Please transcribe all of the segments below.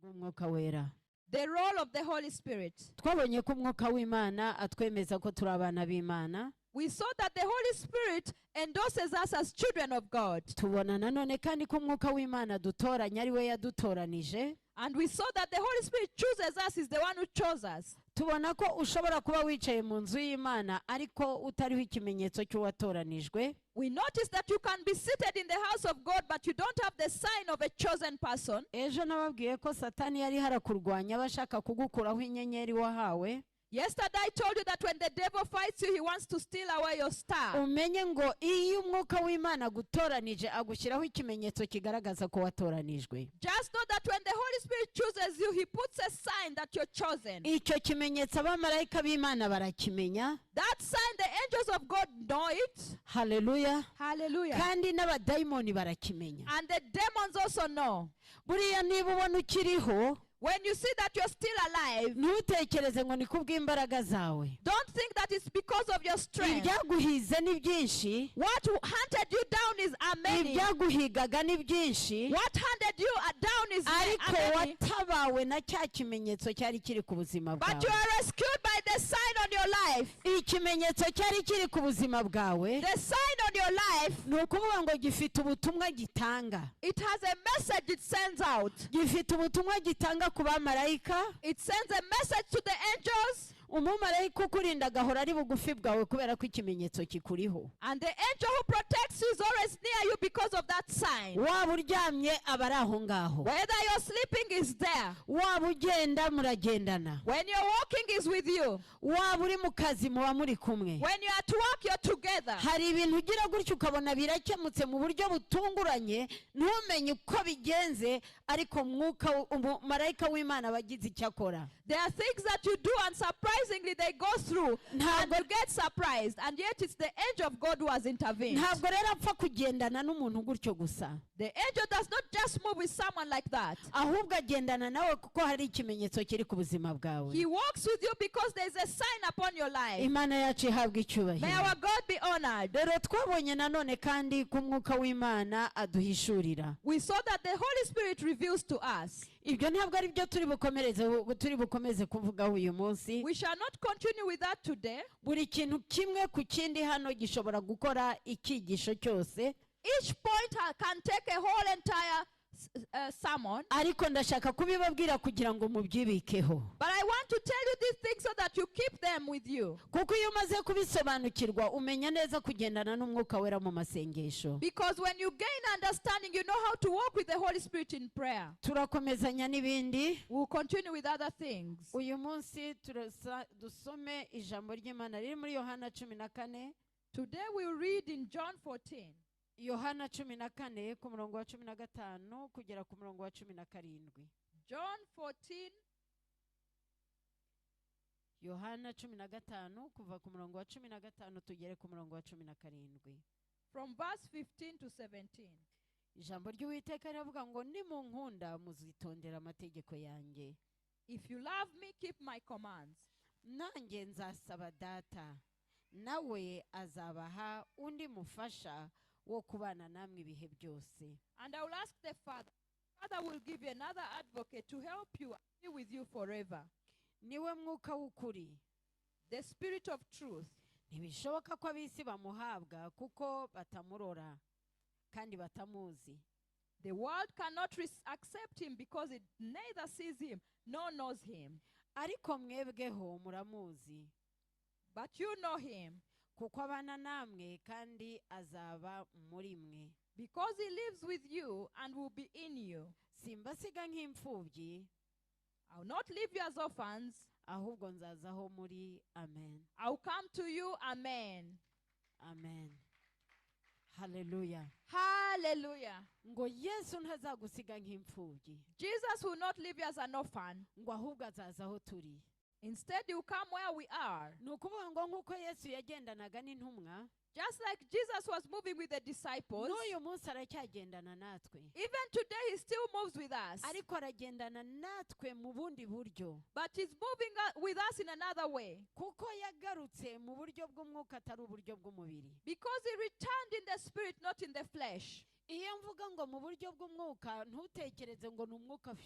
Rw'umwuka wera. The role of the Holy Spirit. Twabonye ko umwuka w'Imana atwemeza ko turi abana b'Imana. We saw that the Holy Spirit endorses us as children of God. Tubona nanone kandi ko umwuka w'Imana dutoranya ari we yadutoranije. And we saw that the Holy Spirit chooses us, is the one who chose us. Tubona ko ushobora kuba wicaye mu nzu y'Imana ariko utariho ikimenyetso cy'uwatoranijwe. We noticed that you can be seated in the house of God, but you don't have the sign of a chosen person. Ejo nababwiye ko Satani yari harakurwanya aba ashaka kugukuraho inyenyeri wahawe. Yesterday I told you that when the devil fights you, he wants to steal away your star. Umenye ngo iyo umwuka w'Imana agutoranije agushyiraho ikimenyetso kigaragaza ko watoranijwe. Just know that when the Holy Spirit chooses you, he puts a sign that you're chosen. Icyo kimenyetso abamarayika b'Imana barakimenya. That sign, the angels of God know it. Haleluya. Hallelujah. Kandi n'abadayimoni barakimenya. And the demons also know. Buriya niba ubona ukiriho, When you see that you're still alive, ntutekereze ngo ni kubw'imbaraga zawe. Don't think that it's because of your strength. Ibyaguhize ni byinshi. What hunted you down is are many. Ibyaguhigaga ni byinshi. What hunted you down is Ariko are many. Watabawe na cya kimenyetso cyari kiri ku buzima But you bwawe. are rescued by the sign on your life. Ikimenyetso cyari kiri ku buzima bwawe, The sign on your life, ni ukuvuga ngo gifite ubutumwa gitanga. It has a message it sends out. Gifite ubutumwa gitanga ku bamarayika. It sends a message to the angels. Umumarayika ukurinda agahora ari bugufi bwawe kubera ko ikimenyetso kikuriho. And the angel who protects you is always near you because of that sign. Waba uryamye aba ari aho ngaho. Whether you're sleeping is there. Waba ugenda muragendana. When you're walking is with you. Waba uri mu kazi muba muri kumwe. When you're at work, you're together. Hari ibintu ugira gutya ukabona birakemutse mu buryo butunguranye ntumenye uko bigenze ariko mwuka marayika w'Imana aba agize icyo akora. There are things that you do and surprisingly they go through and Ntabwo you get surprised, and yet it's the angel of God who has intervened. Ntabwo rero apfa kugendana n'umuntu gutyo gusa. The angel does not just move with someone like that. Ahubwo agendana nawe kuko hari ikimenyetso kiri ku buzima bwawe. He walks with you because there's a sign upon your life. Imana yacu ihabwa May icyubahiro. Our God be honored. Rero twabonye nanone kandi ko umwuka w'Imana aduhishurira. We saw that the Holy Spirit reveals to us. Ibyo ntabwo ari byo turi bukomereze turi bukomeze kuvugaho uyu munsi. We shall not continue with that today. Buri kintu kimwe ku kindi hano gishobora gukora icyigisho cyose. Each point can take a whole entire sermon. Ariko ndashaka kubibabwira kugira ngo mubyibikeho. But I want to tell you these things so that you keep them with you. Kuko iyo umaze kubisobanukirwa umenya neza kugendana n'umwuka wera mu masengesho. Because when you gain understanding, you know how to walk with the Holy Spirit in prayer. Turakomezanya n'ibindi. We'll continue with other things. Uyu munsi turasa- dusome ijambo ry'Imana riri muri Yohana 14. Today we'll read in John 14. Yohana 14 ku murongo wa 15 kugera ku murongo wa 17. John 14, Yohana 15 kuva ku murongo wa 15 tugere ku murongo wa 17. From verse 15 to 17. Ijambo ry'Uwiteka riravuga ngo nimunkunda muzitondera amategeko yanjye. If you love me, keep my commands. Nanjye nzasaba Data nawe azabaha undi mufasha wo kubana namwe ibihe byose. And I will ask the Father. The Father will give you another advocate to help you and be with you forever. Niwe mwuka w'ukuri. The Spirit of truth. Ntibishoboka ko ab'isi bamuhabwa kuko batamurora kandi batamuzi. The world cannot accept him because it neither sees him nor knows him. Ariko mwebweho muramuzi, But you know him kuko abana namwe kandi azaba muri mwe. Because he lives with you and will be in you. Simbasiga nk'imfubyi, I will not leave you as orphans. Ahubwo nzaza aho muri. Amen. I will come to you. Amen. Amen, haleluya. Hallelujah. Ngo Yesu ntazagusiga nk'imfubyi, Jesus will not leave you as an orphan. Ngo ahubwo azaza aho turi. Instead, he will come where we are. Ni ukuvuga ngo nk'uko Yesu yagendanaga n'intumwa, Just like Jesus was moving with the disciples, n'uyu munsi aracyagendana natwe. Even today he still moves with us. Ariko aragendana natwe mu bundi buryo. But he's moving with us in another way. Kuko yagarutse mu buryo bw'umwuka atari uburyo bw'umubiri. Because he returned in the spirit, not in the flesh. Iyo mvuga ngo mu buryo bw'umwuka ntutekereze ngo ni umwuka,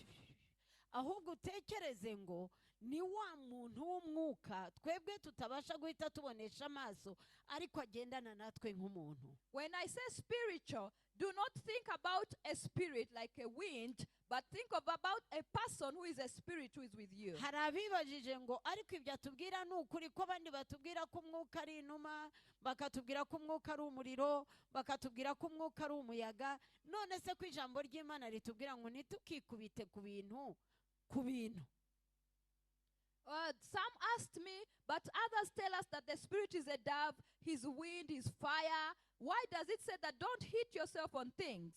Ahubwo utekereze ngo ni wa muntu w'umwuka twebwe tutabasha guhita tubonesha amaso, ariko agendana natwe nk'umuntu. When I say spiritual, do not think about a spirit like a wind, but think of about a person who is a spirit who is with you. Hari abibajije ngo ariko ibyo atubwira ni ukuri, ko abandi batubwira ko umwuka ari inuma, bakatubwira ko umwuka ari umuriro, bakatubwira ko umwuka ari umuyaga? None se ko ijambo ry'Imana ritubwira ngo ntitukikubite ku bintu? Some asked me, but others tell us that the spirit is a dove, his wind is fire. Why does it say that don't hit yourself on things?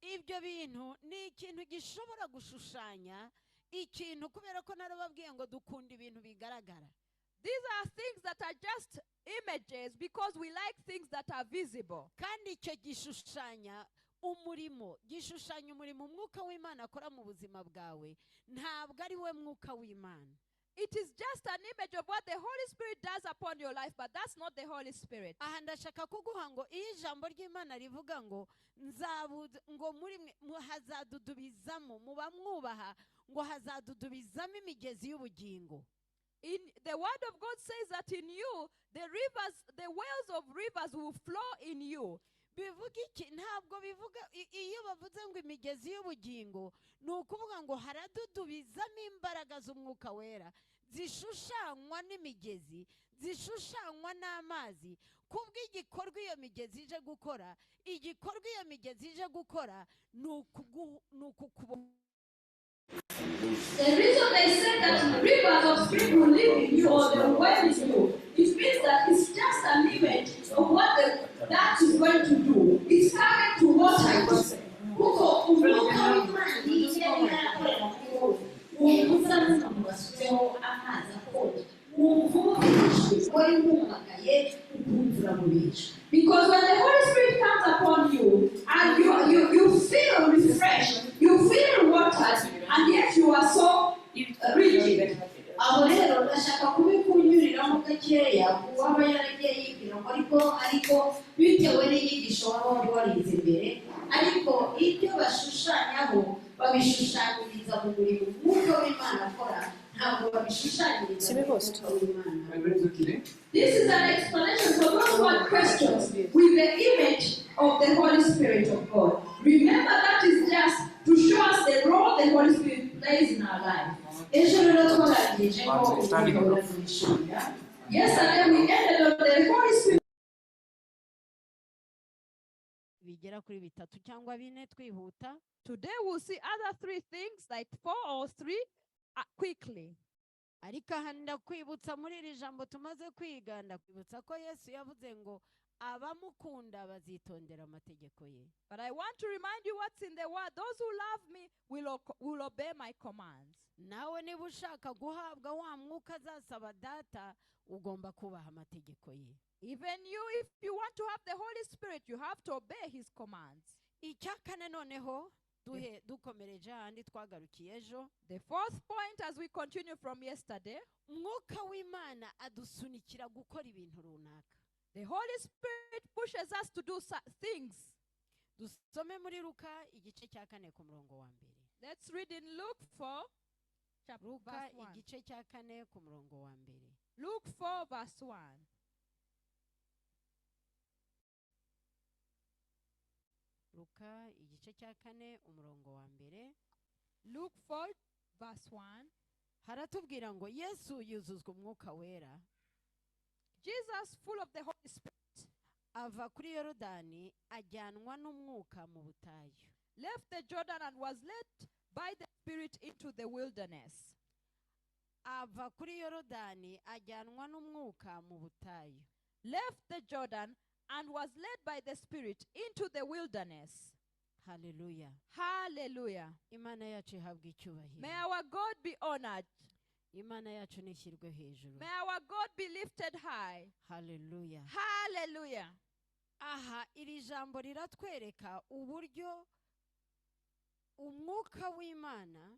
Ibyo bintu ni ikintu gishobora gushushanya ikintu, kubera ko narababwiye ngo dukunda ibintu bigaragara. These are things that are just images because we like things that are visible. Kandi icyo gishushanya umurimo, gishushanya umurimo umwuka w'Imana akora mu buzima bwawe, ntabwo ari we mwuka w'Imana. It is just an image of what the Holy Spirit does upon your life, but that's not the Holy Spirit. Aha ndashaka kuguha ngo iyo ijambo ry'Imana rivuga ngo nzabu ngo muri mwe hazadudubizamo muba mwubaha ngo hazadudubizamo imigezi y'ubugingo. In the word of God says that in you the rivers, the wells of rivers will flow in you. Bivuga iki? Ntabwo bivuga iyo bavuze ngo imigezi y'ubugingo, ni ukuvuga ngo haradudubizamo imbaraga z'umwuka wera zishushanywa n'imigezi, zishushanywa n'amazi, kubw'igikorwa iyo migezi ije gukora. Igikorwa iyo migezi ije gukora ni ukukubona. The reason they say that rivers of spirit will live in you or the well in you, it means that it's just an image of what that is going to do. It's coming to water you. Kuko umwuka w'Imana iyo arimo arakorera muri wowe, wumva usa n'umuntu wasutseho amazi akonje, wumva ububijwe, wari wumagaye, ukumva urabubijwe. Because when the Holy Spirit comes upon you and you feel refreshed, you feel watered, and yet you are so rigid. Aho rero ndashaka kubikunyuriramo gakeya ku waba yaragiye yibwira ngo ariko bitewe n'inyigisho waba wari warize mbere, ariko ibyo bashushanyaho babishushanyiriza mu murimo umwuka w'Imana akora, ntabwo babishushanyiriza mu mwuka w'Imana. This is an explanation for those who had questions with the image of the Holy Spirit of God. Remember, that is just to show us the role the Holy Spirit plays in our life. Ejo rero twarangije ko umwuka wera duhishurira. Yesterday we ended on the Holy Spirit. Bigera kuri bitatu cyangwa bine twihuta. Today we'll see other three things, like four or three, quickly. Ariko aha ndakwibutsa muri iri jambo tumaze kwiga, ndakwibutsa ko Yesu yavuze ngo abamukunda bazitondera amategeko ye. But I want to remind you what's in the word. Those who love me will obey my commands. Nawe niba ushaka guhabwa wa mwuka azasaba Data, ugomba kubaha amategeko ye. Even you, if you want to have the Holy Spirit, you have to obey his commands. Icya kane noneho duhe dukomereje ahandi twagarukiye ejo. The fourth point, as we continue from yesterday, Mwuka w'Imana adusunikira gukora ibintu runaka. The Holy Spirit pushes us to do things. Dusome muri Luka igice cya kane ku murongo wa mbere. Let's read in Luke 4, chapter Luka verse 1. igice cya kane ku murongo wa mbere. Luke 4, verse 1. Luka igice cya kane umurongo wa mbere. Luke 4, verse 1. Haratubwira ngo Yesu yuzuzwa umwuka wera, Jesus, full of the Holy Spirit, ava kuri Yorodani ajyanwa n'umwuka mu butayu. Left the Jordan and was led by the Spirit into the wilderness. Ava kuri Yorodani ajyanwa n'umwuka mu butayu. Left the Jordan and was led by the Spirit into the wilderness. Haleluya. Hallelujah. Imana yacu ihabwa icyubahiro. May our God be honored. Imana yacu nishyirwe hejuru. May our God be lifted high. Haleluya. Hallelujah. Aha iri jambo riratwereka uburyo umwuka w'Imana,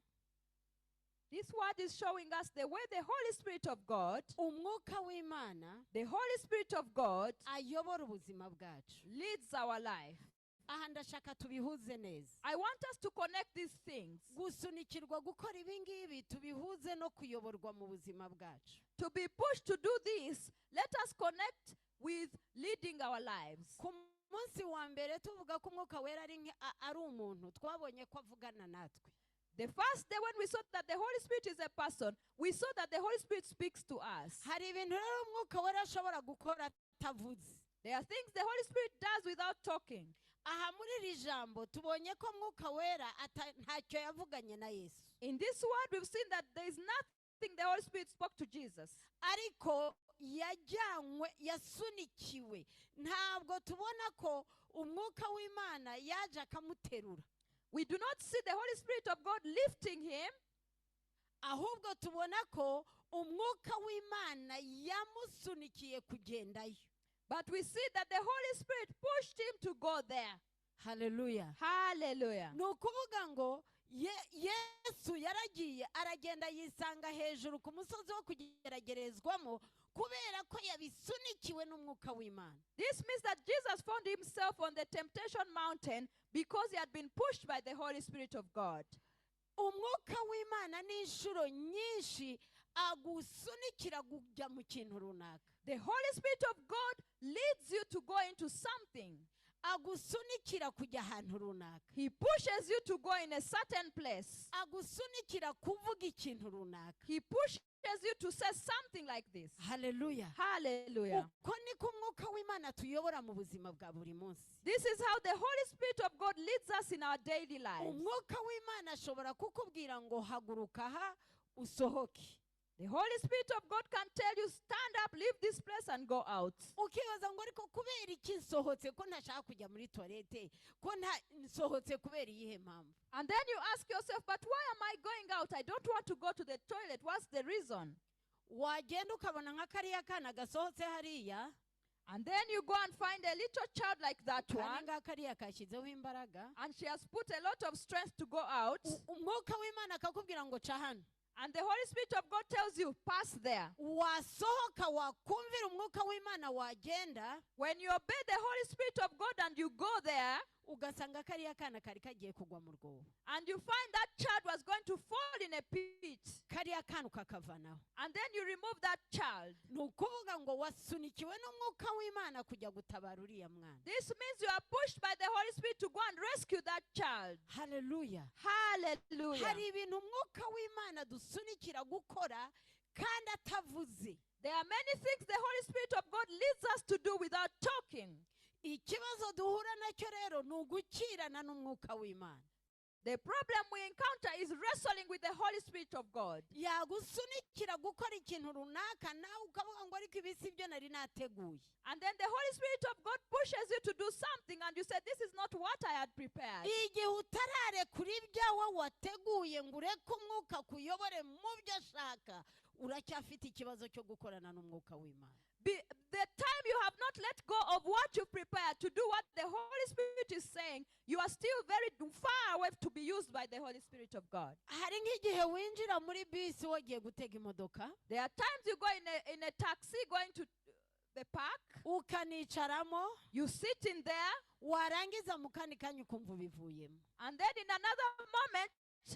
This word is showing us the way the Holy Spirit of God, umwuka w'Imana the Holy Spirit of God ayobora ubuzima bwacu. Leads our life. Aha ndashaka tubihuze neza. I want us to connect these things. Gusunikirwa gukora ibi ngibi tubihuze no kuyoborwa mu buzima bwacu. To be pushed to do this, let us connect with leading our lives. Ku munsi wa mbere tuvuga ko Umwuka Wera ari umuntu, twabonye ko avugana natwe. The first day when we saw that the Holy Spirit is a person, we saw that the Holy Spirit speaks to us. Hari ibintu rero Umwuka Wera ashobora gukora atavuze. There are things the Holy Spirit does without talking. Aha muri iri jambo tubonye ko Mwuka Wera ntacyo yavuganye na Yesu. In this word, we've seen that there is nothing the Holy Spirit spoke to Jesus. Ariko yajyanywe, yasunikiwe. Ntabwo tubona ko Umwuka w'Imana yaje akamuterura. We do not see the Holy Spirit of God lifting him. Ahubwo tubona ko Umwuka w'Imana yamusunikiye kugendayo. But we see that the Holy Spirit pushed him to go there. Haleluya. Hallelujah. Ni ukuvuga ngo Yesu yaragiye, aragenda, yisanga hejuru ku musozi wo kugeragerezwamo kubera ko yabisunikiwe n'Umwuka w'Imana. This means that Jesus found himself on the temptation mountain because he had been pushed by the Holy Spirit of God. Umwuka w'Imana ni inshuro nyinshi agusunikira kujya mu kintu runaka. The Holy Spirit of God leads you to go into something. Agusunikira kujya ahantu runaka. He pushes you to go in a certain place. Agusunikira kuvuga ikintu runaka. He pushes you to say something like this. Haleluya. Hallelujah. Uko niko Umwuka w'Imana tuyobora mu buzima bwa buri munsi. This is how the Holy Spirit of God leads us in our daily lives. Umwuka w'Imana ashobora kukubwira ngo haguruka aha usohoke. The Holy Spirit of God can tell you, stand up, leave this place and go out. Ukibaza ngo ariko kubera iki nsohotse, ko ntashaka kujya muri toilette, ko nta nsohotse kubera iyihe mpamvu? And then you ask yourself, but why am I going out? I don't want to go to the toilet. What's the reason? Wagenda ukabona nka kariya kana gasohotse hariya. And then you go and find a little child like that Kandi one. ngaka kariya kashyizeho imbaraga. And she has put a lot of strength to go out. Umwuka w'Imana akakubwira ngo ca hano. And the Holy Spirit of God tells you, pass there. Wasohoka, wakumvira Umwuka w'Imana, wagenda, When you obey the Holy Spirit of God and you go there, ugasanga kariya kana kari kagiye kugwa mu rwobo. And you find that child was going to fall in a pit. Kariya kana ukakavanaho. And then you remove that child. Ni ukuvuga ngo wasunikiwe n'Umwuka w'Imana kujya gutabara uriya mwana. This means you are pushed by the Holy Spirit to go and rescue that child. Haleluya. Hallelujah. Hari ibintu Umwuka w'Imana dusunikira gukora kandi atavuze. There are many things the Holy Spirit of God leads us to do without talking. Ikibazo duhura nacyo rero ni ugukirana n'Umwuka w'Imana. The problem we encounter is wrestling with the Holy Spirit of God. Yagusunikira gukora ikintu runaka, nawe ukavuga ngo ariko ibi si byo nari nateguye. And then the Holy Spirit of God pushes you to do something, and you say, "This is not what I had prepared." Igihe utararekura ibyawe wateguye ngo ureke Umwuka kuyobore mu byo ashaka, uracyafite ikibazo cyo gukorana n'Umwuka w'Imana. The time you have not let go of what you've prepared to do what the Holy Spirit is saying, you are still very far away to be used by the Holy Spirit of God. Hari nk'igihe winjira muri bisi wagiye gutega imodoka, There are times you go in a taxi going to the park, ukanicaramo, you sit in there, warangiza mu kandi kanya ukumva ubivuyemo. And then in another moment,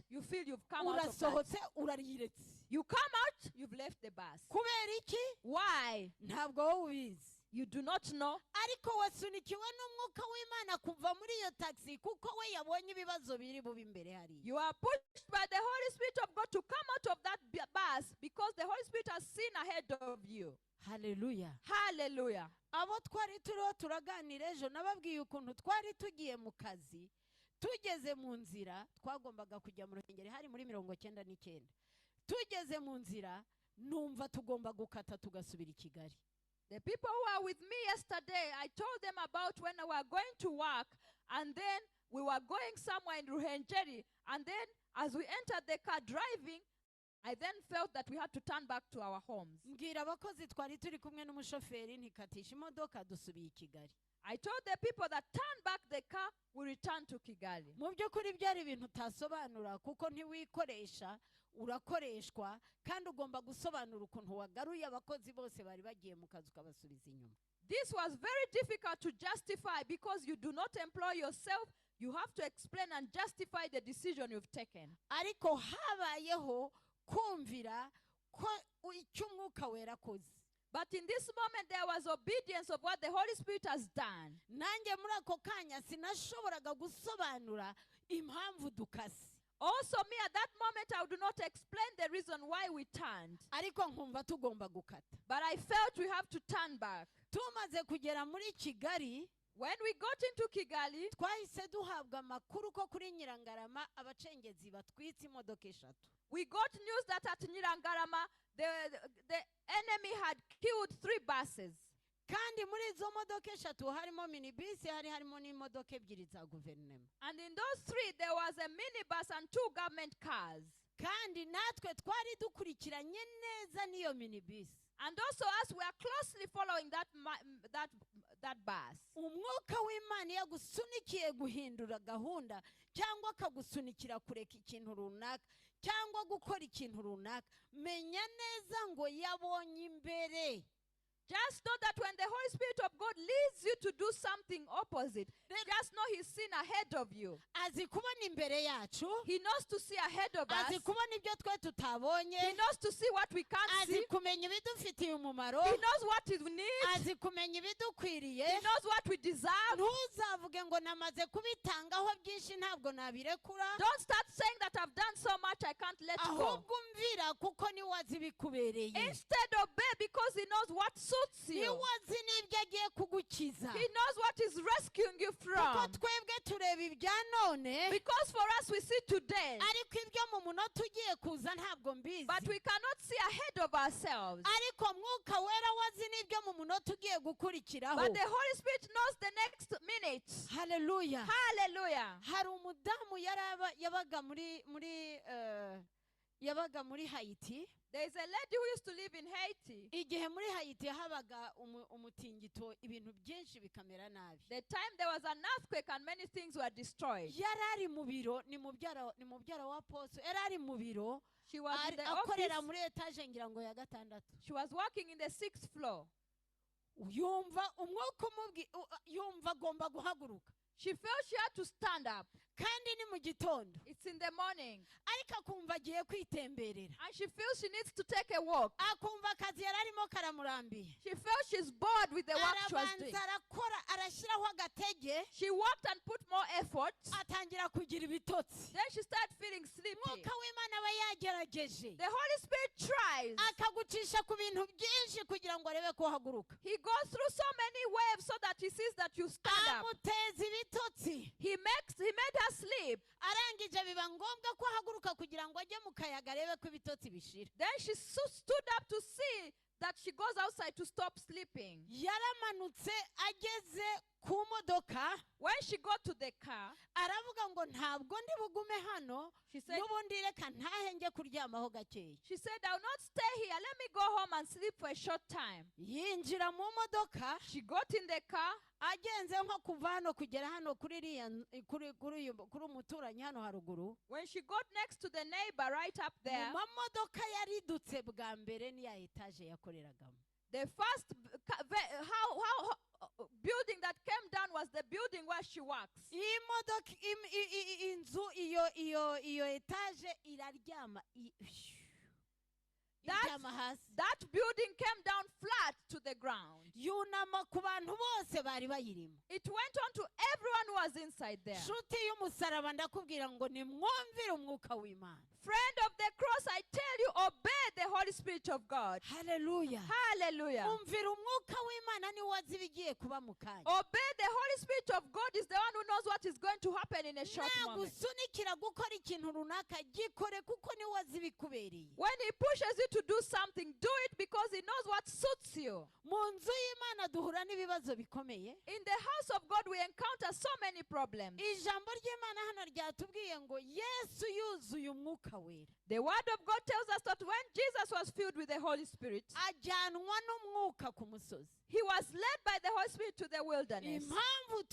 you feel you've come out of that. Urasohotse, urariretse. You come out, you've left the bus. Kubera iki? Why? Ntabwo wowe ubizi. You do not know. Ariko wasunikiwe n'Umwuka w'Imana kuva muri iyo taxi kuko we yabonye ibibazo biri bube imbere hariya. You are pushed by the Holy Spirit of God to come out of that bus because the Holy Spirit has seen ahead of you. Haleluya. Hallelujah. Abo twari turiho turaganira ejo, nababwiye ukuntu twari tugiye mu kazi, tugeze mu nzira, twagombaga kujya mu Ruhengeri, hari muri 99, tugeze mu nzira numva tugomba gukata tugasubira i Kigali. The people who were with me yesterday, I told them about when we were going to work, and then we were going somewhere in Ruhengeri, and then as we entered the car driving, I then felt that we had to turn back to our homes. Mbwira abakozi twari turi kumwe n'umushoferi ntikatisha imodoka dusubiye i Kigali. I told the people that turn back the car, we return to Kigali. Mu by'ukuri byari ibintu utasobanura kuko ntiwikoresha, urakoreshwa, kandi ugomba gusobanura ukuntu wagaruye abakozi bose bari bagiye mu kazi ukabasubiza inyuma. This was very difficult to justify because you do not employ yourself. You have to explain and justify the decision you've taken. Ariko habayeho kumvira ko icyo Umwuka Wera akoze. But in this moment, there was obedience of what the Holy Spirit has done. Nanjye muri ako kanya sinashoboraga gusobanura impamvu dukase. Also, me at that moment, I would not explain the reason why we turned. Ariko nkumva tugomba gukata. But I felt we have to turn back. Tumaze kugera muri Kigali, When we got into Kigali, twahise duhabwa amakuru ko kuri Nyirangarama abacengezi batwitse imodoka eshatu. We got news that at Nyirangarama, the enemy had killed three buses. Kandi muri izo modoka eshatu harimo minibisi, hari harimo n'imodoka ebyiri za guverinoma. And in those three, there was a minibus and two government cars. Kandi natwe twari dukurikiranye neza n'iyo minibisi. And also us, we are closely following that bus. Umwuka w'Imana iyo agusunikiye guhindura gahunda cyangwa akagusunikira kureka ikintu runaka cyangwa gukora ikintu runaka, menya neza ngo yabonye imbere. Just know that when the Holy Spirit of God leads you to do something opposite, just know He's seen ahead of you. Azi kubona imbere yacu. He knows to see ahead of us. Azi kubona ibyo twe tutabonye. He knows to see what we can't Azi see. Kumenya ibidufitiye umumaro. He knows what we need. Azi kumenya ibidukwiriye. He knows what we deserve. Ntuzavuge ngo namaze kubitangaho byinshi ntabwo nabirekura. Don't start saying that I've done so much, I can't let go. Ahubwo umvira kuko niwe azi ibikubereye. Instead, obey because He knows what suits you. Niwe azi n'ibyo agiye kugukiza. He knows what He's rescuing you Kuko from. Twebwe tureba ibya none, Because for us, we see today, ariko ibyo mu munota ugiye kuza ntabwo mbizi. But we cannot see ahead of ourselves. Ariko Mwuka Wera wazi n'ibyo mu munota ugiye gukurikiraho. But the Holy Spirit knows the next minute. Haleluya. Hallelujah. Hari umudamu yaraba yabaga muri Hayiti. There is a lady who used to live in Haiti. Igihe muri Hayiti habaga umutingito ibintu byinshi bikamera nabi, The time there was an earthquake and many things were destroyed. Yari ari mu biro, ni mubyara wa poso, yari ari mu biro, She was in the akorera office. Muri etaje ngira ngo ya gatandatu. She was working in the sixth floor. Yumva umwuka yumva agomba guhaguruka. She felt she had to stand up. Kandi ni mu gitondo. It's in the morning. Ariko akumva agiye kwitemberera. And she feels she needs to take a walk. Akumva akazi yari arimo karamurambiye. She felt she's bored with the work she was doing. Arabanza arakora arashyiraho agatege. She worked and put more effort. Atangira kugira ibitotsi. Then she started feeling sleepy. Umwuka w'Imana aba yagerageje, The Holy Spirit tries. Akagucisha ku bintu byinshi kugira ngo arebe ko uhaguruka. He goes through so many waves so that he sees that you stand up. Amuteza ibitotsi. He made her sleep. Arangije biba ngombwa ko ahaguruka kugira ngo ajye mu kayaga arebe ko ibitotsi bishira. Then she stood up to see that she goes outside to stop sleeping. Yaramanutse ageze ku modoka, When she got to the car, aravuga ngo ntabwo ndi bugume hano, she said, n'ubundi reka ntahe njye kuryamaho gakeya. She said, "I will not stay here. Let me go home and sleep for a short time." Yinjira mu modoka. She got in the car. Agenze nko kuva hano kugera hano kuri iriya kuri umuturanyi hano haruguru, When she got next to the neighbor right up mu there, mamodoka yaridutse bwa mbere n'iya etaje yakoreragamo. The first b- ca- ve- how building that came down was the building where she works. Iyi modoka inzu iyo etaje iraryama iryama hasi. That building came down flat to the ground. Yunama ku bantu bose bari bayirimo. It went on to everyone who was inside there. Nshuti y'umusaraba, ndakubwira ngo nimwumvire Umwuka w'Imana. Friend of the cross, I tell you, obey the Holy Spirit of God. Haleluya. Hallelujah. Umvira Umwuka w'Imana niwe azi ibigiye kuba mu kanya. Obey the Holy Spirit of God is the one who knows what is going to happen in a short moment. Nagusunikira gukora ikintu runaka, gikore kuko niwe azi ibikubereye. When He pushes you to do something, do it because He knows what suits you. Mu nzu y'Imana duhura n'ibibazo bikomeye. In the house of God, we encounter so many problems. Ijambo ry'Imana hano ryatubwiye ngo Yesu yuzuye Umwuka Wera, The word of God tells us that when Jesus was filled with the Holy Spirit, ajyanwa n'Umwuka ku musozi. He was led by the Holy Spirit to the wilderness. Impamvu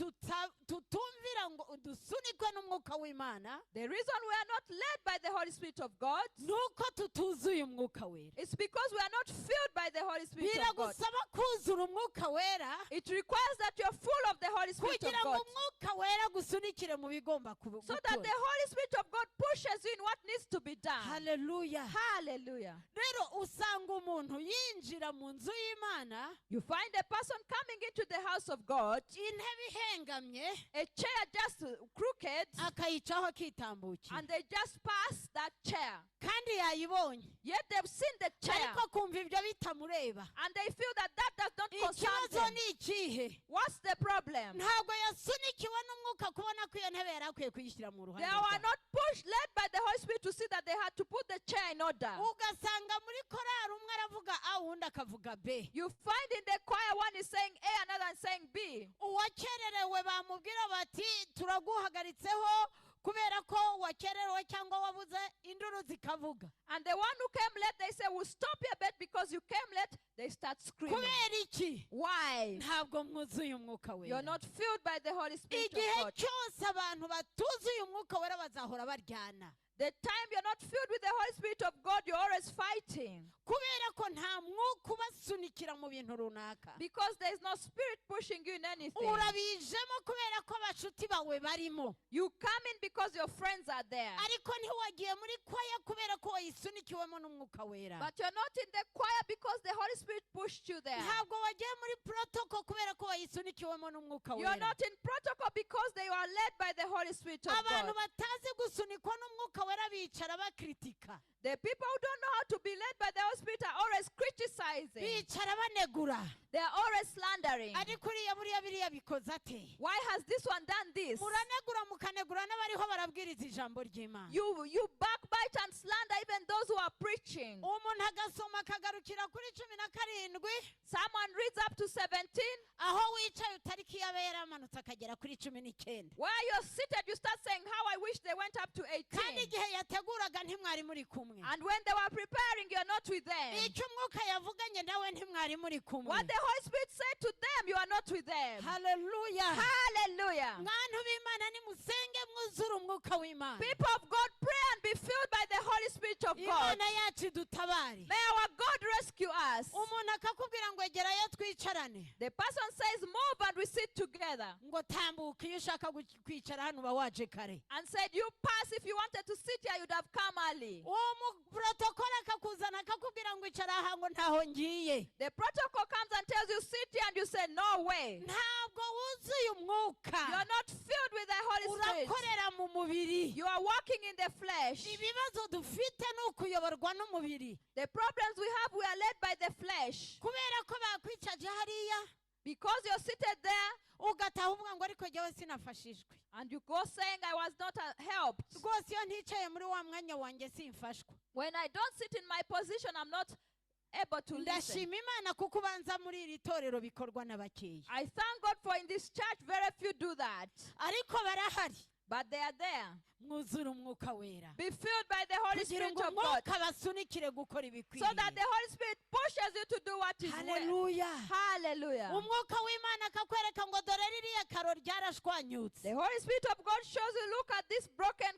tutumvira ngo dusunikwe n'umwuka w'Imana The reason we are not led by the Holy Spirit of God ni uko tutuzuye umwuka wera. is because we are not filled by the Holy Spirit of God. Biragusaba kuzura umwuka wera It requires that you're full of the Holy Spirit of kugira ngo God, umwuka wera gusunikire mu bigomba so that the gukora. Holy Spirit of God pushes you in what needs to be done. Haleluya. Hallelujah. Rero usanga umuntu yinjira mu nzu y'Imana, You find a person coming into the house of God, intebe ihengamye, a chair just crooked, akayicaho akitambukira, and they just pass that chair. Kandi yayibonye, Yet they've seen the chair, ariko akumva ibyo bitamureba. And they feel that that does not concern Ikibazo them. Ni ikihe? What's the problem? Ntabwo yasunikiwe n'umwuka kubona ko iyo ntebe yari akwiye kuyishyira mu They ruhande were rwayo. Not pushed, led by the Holy Spirit to see that they had to put the chair in order. Ugasanga muri korari umwe aravuga A uwundi akavuga B. You find in the choir one is saying A, another is saying B. Uwakererewe bamubwira bati turaguhagaritseho kubera ko wakererewe cyangwa wabuze, induru zikavuga. And the one who came late, they say, "We'll stop your bed because you came late." They start screaming. Kubera iki? Why? Ntabwo mwuzuye umwuka You're wera. Not filled by the Holy Spirit of Igihe God. Cyose abantu batuzuye umwuka wera bazahora baryana. The time you're not filled with the Holy Spirit of God, you're always fighting. Kubera ko nta mwuka ubasunikira mu bintu runaka. Because there is no spirit pushing you in anything. Urabijemo kubera ko abashuti bawe barimo. You come in because your friends are there. Ariko ntiwagiye muri kwaya kubera ko wayisunikiwemo n'umwuka wera. But you're not in the choir because the Holy Spirit pushed you there. Ntabwo wagiye muri protocol kubera ko wayisunikiwemo n'umwuka You're wera. Not in protocol because they were led by the Holy Spirit of Abantu God. Batazi gusunikwa n'umwuka wera bicara bakritika. The people who don't know how to be led by the Holy Spirit are always criticizing. Bicara banegura. They are always slandering. Ariko uriya buriya biriya bikoze ate? Why has this one done this? Muranegura mukanegura n'abariho barabwiriza ijambo ry'Imana. You backbite and slander even those who are preaching. Umuntu agasoma akagarukira kuri 17. Someone reads up to 17. Aho wicaye utariki yaba yaramanutse akagera kuri 19. Where you're seated, you start saying, "How I wish they went up to Kandi 18." igihe yateguraga ntimwari muri kumwe. And when they were preparing, you're not with them. Icyo umwuka yavuganye nawe ntimwari muri kumwe. What the Holy Spirit said to them, you are not with them. Haleluya. Hallelujah. Mwantu b'Imana nimusenge mwuzure umwuka w'Imana. People of God, pray and be filled by the Holy Spirit of God. Imana yacu idutabare. May our God rescue us. Umuntu akakubwira ngo egerayo twicarane. The person says, "Move," and we sit together. Ngo tambuka iyo ushaka kwicara hano uba waje kare. And said, "You pass. If you wanted to sit here, you'd have come early." Uwo muprotokole akakuzana akakubwira ngo icara aha ngo ntaho ngiye. The protocol comes and tells you, "Sit here," and you say, "No way." Ntabwo wuzuye umwuka. You're not filled with the Holy Spirit. Urakorera mu mubiri. You are walking in the flesh. Ibibazo dufite ni ukuyoborwa n'umubiri. The problems we have, we are led by the flesh. Kubera ko bakwicaje hariya, Because you're seated there ugataha uvuga ngo ariko jyewe sinafashijwe. And you go saying, "I was not helped." Rwose iyo nticaye muri wa mwanya wanjye simfashwa. When I don't sit in my position, I'm not able to listen. Ndashima Imana kuko ubanza muri iri torero bikorwa na bakeya. I thank God for in this church, very few do that. Ariko barahari. But they are there. Mwuzure umwuka wera. Be filled by the Holy Kugira Spirit ngo of God. umwuka basunikire gukora So that ibikwiriye. The Holy Spirit pushes you to do what is well. Haleluya. Hallelujah. Umwuka w'Imana akakwereka ngo dore ririya karo ryarashwanyutse. The Holy Spirit of God shows you, "Look at this broken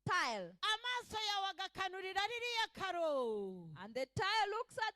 tile." Amaso yawe agakanurira ririya karo. And the tile looks at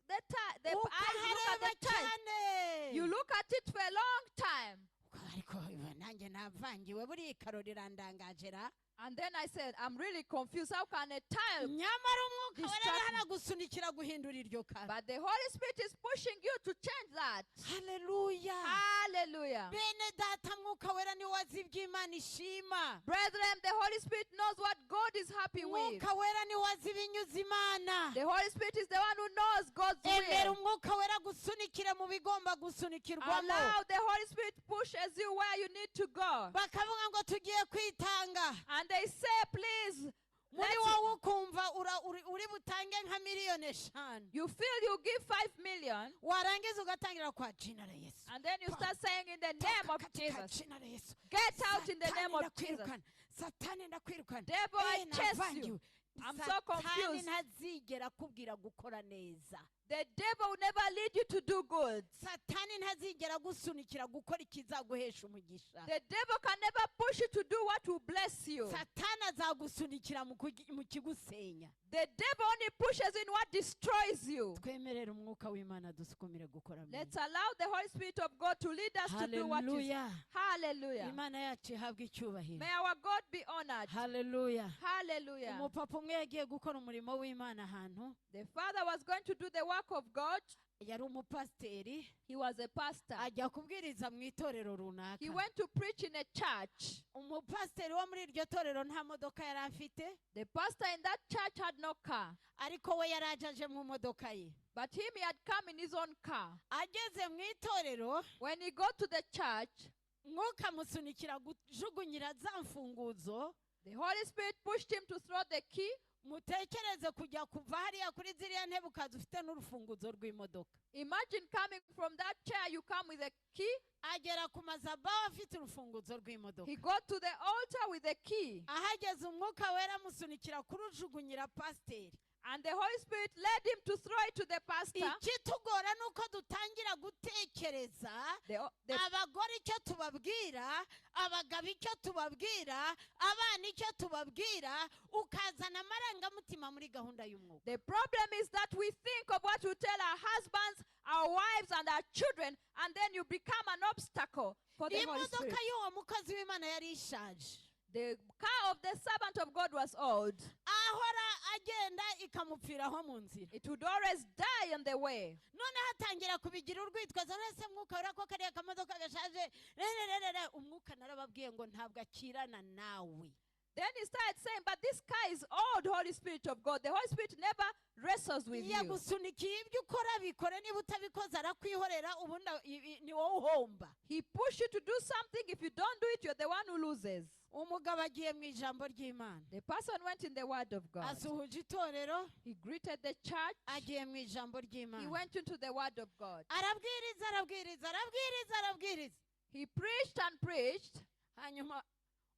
the tile. The eyes look at Ukahareba the tile. cyane. You look at it for a long time. Ariko nanjye navangiwe buriya ikaro rirandangaje ra. And then I said, "I'm really confused. How can a tile?" Nyamara umwuka wera Distract me. Aragusunikira guhindura iryo karo. But the Holy Spirit is pushing you to change that. Haleluya. Hallelujah. Bene data mwuka wera niwe wazi iby'Imana ishima. Brethren, the Holy Spirit knows what God is happy with. Umwuka wera niwe wazi ibinyuze Imana. The Holy Spirit is the one who knows God's Emera will. umwuka wera gusunikira mu bigomba gusunikirwamo. Allow the Holy Spirit pushes you where you need to go. Bakavuga ngo tugiye kwitanga. And they say, "Please," Muri let's- wowe ukumva uri butange nka miliyoni 5. You feel you give 5 million, Warangiza ugatangira kwa jina la Yesu. and then you start saying, "In the name of Toka katika Jesus, jina la Yesu. get out in the Satani name of Jesus." ndakwirukana. Satani ndakwirukana. Devil, I Eh, chase you. navangiwe. I'm so Satani confused. ntazigera akubwira gukora neza. The devil will never lead you to do good. Satani ntazigera agusunikira gukora ikizaguhesha umugisha. The devil can never push you to do what will bless you. Satani azagusunikira mu kugi- mu kigusenya. The devil only pushes in what destroys you. Twemerere umwuka w'Imana dusukumire gukora mwiza. Let's allow the Holy Spirit of God to lead us to do what is. Haleluya. Hallelujah. Imana yacu ihabwe icyubahiro. May our God be honored. Haleluya. Hallelujah. Umupapa umwe yagiye gukora umurimo w'Imana ahantu. The father was going to do the work of God. Yari umupasiteri. He was a pastor. Ajya kubwiriza mu itorero runaka. He went to preach in a church. Umupasiteri wo muri iryo torero nta modoka yari afite. The pastor in that church had no car, Ariko we yari aje aje mu modoka ye. But him, he had come in his own car. Ageze mu itorero, When he got to the church, mwuka amusunikira kujugunyira za mfunguzo. The Holy Spirit pushed him to throw the key. Mutekereze kujya kuva hariya kuri ziriya ntebe ukaza ufite n'urufunguzo rw'imodoka. Imagine coming from that chair, you come with a key. Agera ku mazabaho afite urufunguzo rw'imodoka. He got to the altar with the key. Ahageze umwuka wera amusunikira kurujugunyira pasiteri. And the Holy Spirit led him to throw it to the pastor. Ikitugora ni uko dutangira gutekereza The abagore icyo tubabwira, abagabo icyo tubabwira, abana icyo tubabwira, ukazana amarangamutima muri gahunda y'umwuka. The problem is that we think of what we tell our husbands, our wives, and our children, and then you become an obstacle for the Holy Imodoka Spirit. Y'uwo mukozi w'Imana yari ishaje. The car of the servant of God was old. Ahora agenda ikamupfiraho mu nzira. It would always die on the way. Noneho atangira kubigira urwitwazo wese mwuka wera ko kariya kamodoka gashaje rererere umwuka narababwiye ngo ntabwo akirana nawe. Then he started saying, "But this car is old, Holy Spirit of God." The Holy Spirit never wrestles with you. Yagusunikiye ibyo ukora bikore niba utabikoze arakwihorera ubundi i- i- ni wowe uhomba. He pushed you to do something. If you don't do it, you're the one who loses. Umugabo agiye mu ijambo ry'Imana. The person went in the word of God. Asuhuje itorero. He greeted the church. Agiye mu ijambo He ry'Imana. went into the word of God. Arabwiriza arabwiriza arabwiriza arabwiriza. He preached and preached. Hanyuma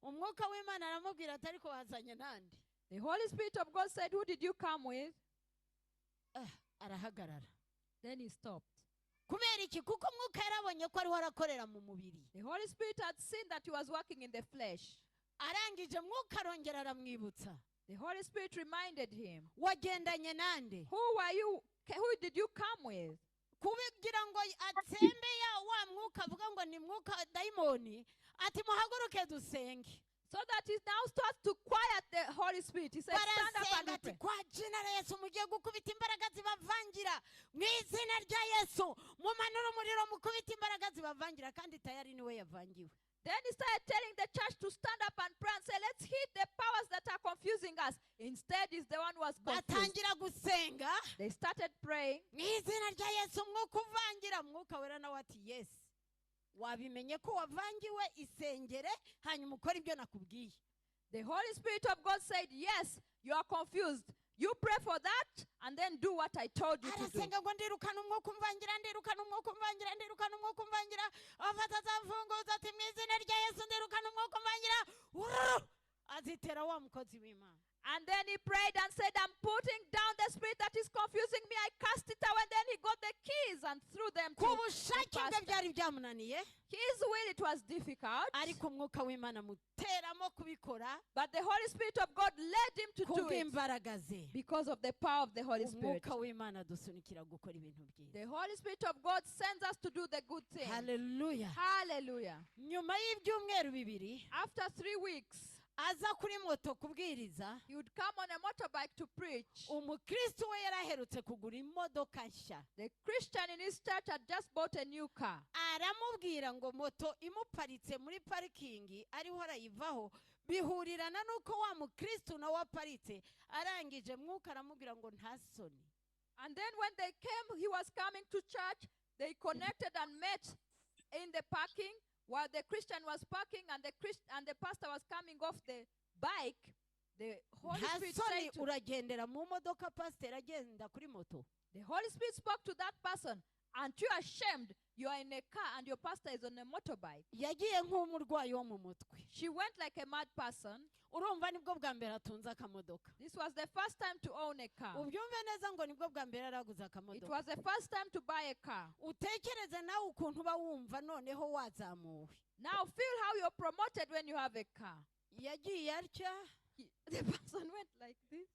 umwuka w'Imana aramubwira ati ariko wazanye nande? The Holy Spirit of God said, "Who did you come with?" Arahagarara. Then he stopped. Kubera iki? Kuko umwuka yarabonye ko ariho arakorera mu mubiri. The Holy Spirit had seen that he was working in the flesh. Arangije mwuka arongera aramwibutsa. The Holy Spirit reminded him, Wagendanye nande? "Who were you? Who did you come with?" Kugira ngo atsembe ya wa mwuka avuga ngo ni mwuka dayimoni ati muhaguruke dusenge. So that he now starts to quiet the Holy Spirit. He said, "Stand up Barasenga and we ati pray." kwa jina la Yesu mugiye gukubita imbaraga zibavangira mu izina rya Yesu mumanure umuriro mukubita imbaraga zibavangira kandi tayari niwe yavangiwe. Then he started telling the church to stand up and pray and say, "Let's hit the powers that are confusing us." Instead, he's the one who was confused. Batangira gusenga. They started praying. Mu izina rya Yesu umwuka uvangira mwuka wera nawe ati yes wabimenye ko wavangiwe isengere hanyuma ukore ibyo nakubwiye. The Holy Spirit of God said, "Yes, you are confused. You pray for that and then do what I told you to do." Arasenga ngo ndirukana umwuka umvangira ndirukana umwuka umvangira ndirukana umwuka umvangira afata za mfunguzo ati mu izina rya Yesu ndirukana umwuka umvangira. Ururu! Azitera wa mukozi w'Imana. And then he prayed and said, "I'm putting down the spirit that is confusing me. I cast it away." And then he got the keys and threw them Ku to bushake the bwe pastor. Byari byamunaniye. His will, it was difficult. Ariko umwuka w'Imana muteramo kubikora But the Holy Spirit of God led him to do it kubw'imbaraga ze. Because of the power of the Holy Spirit. Umwuka w'Imana dusunikira gukora ibintu byiza. The Holy Spirit of God sends us to do the good thing. Haleluya. Hallelujah. Nyuma y'ibyumweru bibiri After 3 weeks, aza kuri moto kubwiriza. He would come on a motorbike to preach. Umukristo we yari aherutse kugura imodoka nshya. The Christian in his church had just bought a new car. Aramubwira ngo moto imuparitse muri parikingi ariho arayivaho bihurirana n'uko wa mukristo nawe aparitse arangije mwuka aramubwira ngo nta soni. And then when they came, he was coming to church. They connected and met in the parking while the Christian was parking and the pastor was coming off the bike. The Holy Nta Spirit soni said to, uragendera mu modoka pasiteri agenda kuri moto. The Holy Spirit spoke to that person. Aren't you ashamed? You are in a car and your pastor is on a motorbike. Yagiye nk'umurwayi wo mu mutwe. She went like a mad person. Urumva nibwo bwa mbere atunze akamodoka. This was the first time to own a car. Ubyumve neza ngo nibwo bwa mbere yaraguze It akamodoka. was the first time to buy a car. Utekereze nawe ukuntu uba wumva noneho wazamuwe. Now feel how you're promoted when you have a car. Yagiye atya. The person went like this.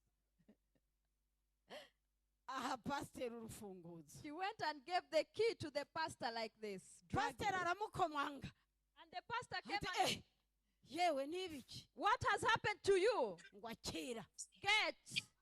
Aha pasiteri urufunguzo. She went and gave the key to the pastor like this. Dragged Pasiteri it. Aramukomanga. And the pastor came ati and eh yewe n'ibiki? What has happened to you? Ngo akira. Get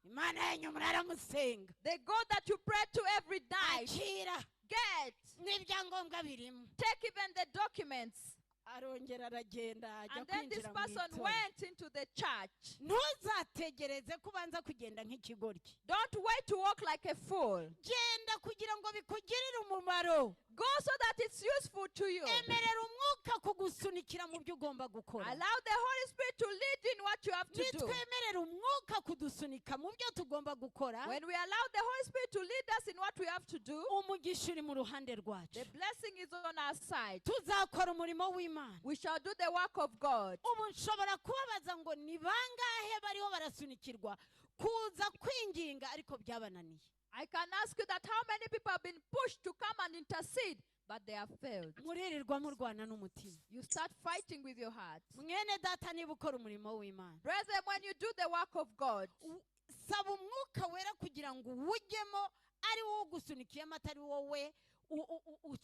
Imana yanyu muraramusenga. The God that you pray to every night. Akira. Get. N'ibyangombwa birimo. Take even the documents. Arongera aragenda ajya And then this kwinjira mu person itorero. Went into the church. Ntuzategereze ko ubanza kugenda nk'ikigoryi. Don't wait to walk like a fool. Genda kugira ngo bikugirire umumaro. Go so that it's useful to you. Emerera umwuka kugusunikira mu byo ugomba gukora. Allow the Holy Spirit to lead you in what you have to do. Nitwemerera umwuka kudusunika mu byo tugomba gukora, When we allow the Holy Spirit to lead us in what we have to do, umugisha uri mu ruhande rwacu. The blessing is on our side. Tuzakora umurimo w'Imana. We shall do the work of God. Ubu nshobora kubabaza ngo ni bangahe bariho barasunikirwa kuza kwinginga ariko byabananiye? I can ask you that how many people have been pushed to come and intercede, but they have failed. Muririrwa murwana n'umutima. You start fighting with your heart. Mwene data niba ukora umurimo w'Imana, Brethren, when you do the work of God, saba umwuka wera kugira ngo uwujyemo ari wowe ugusunikiyemo atari wowe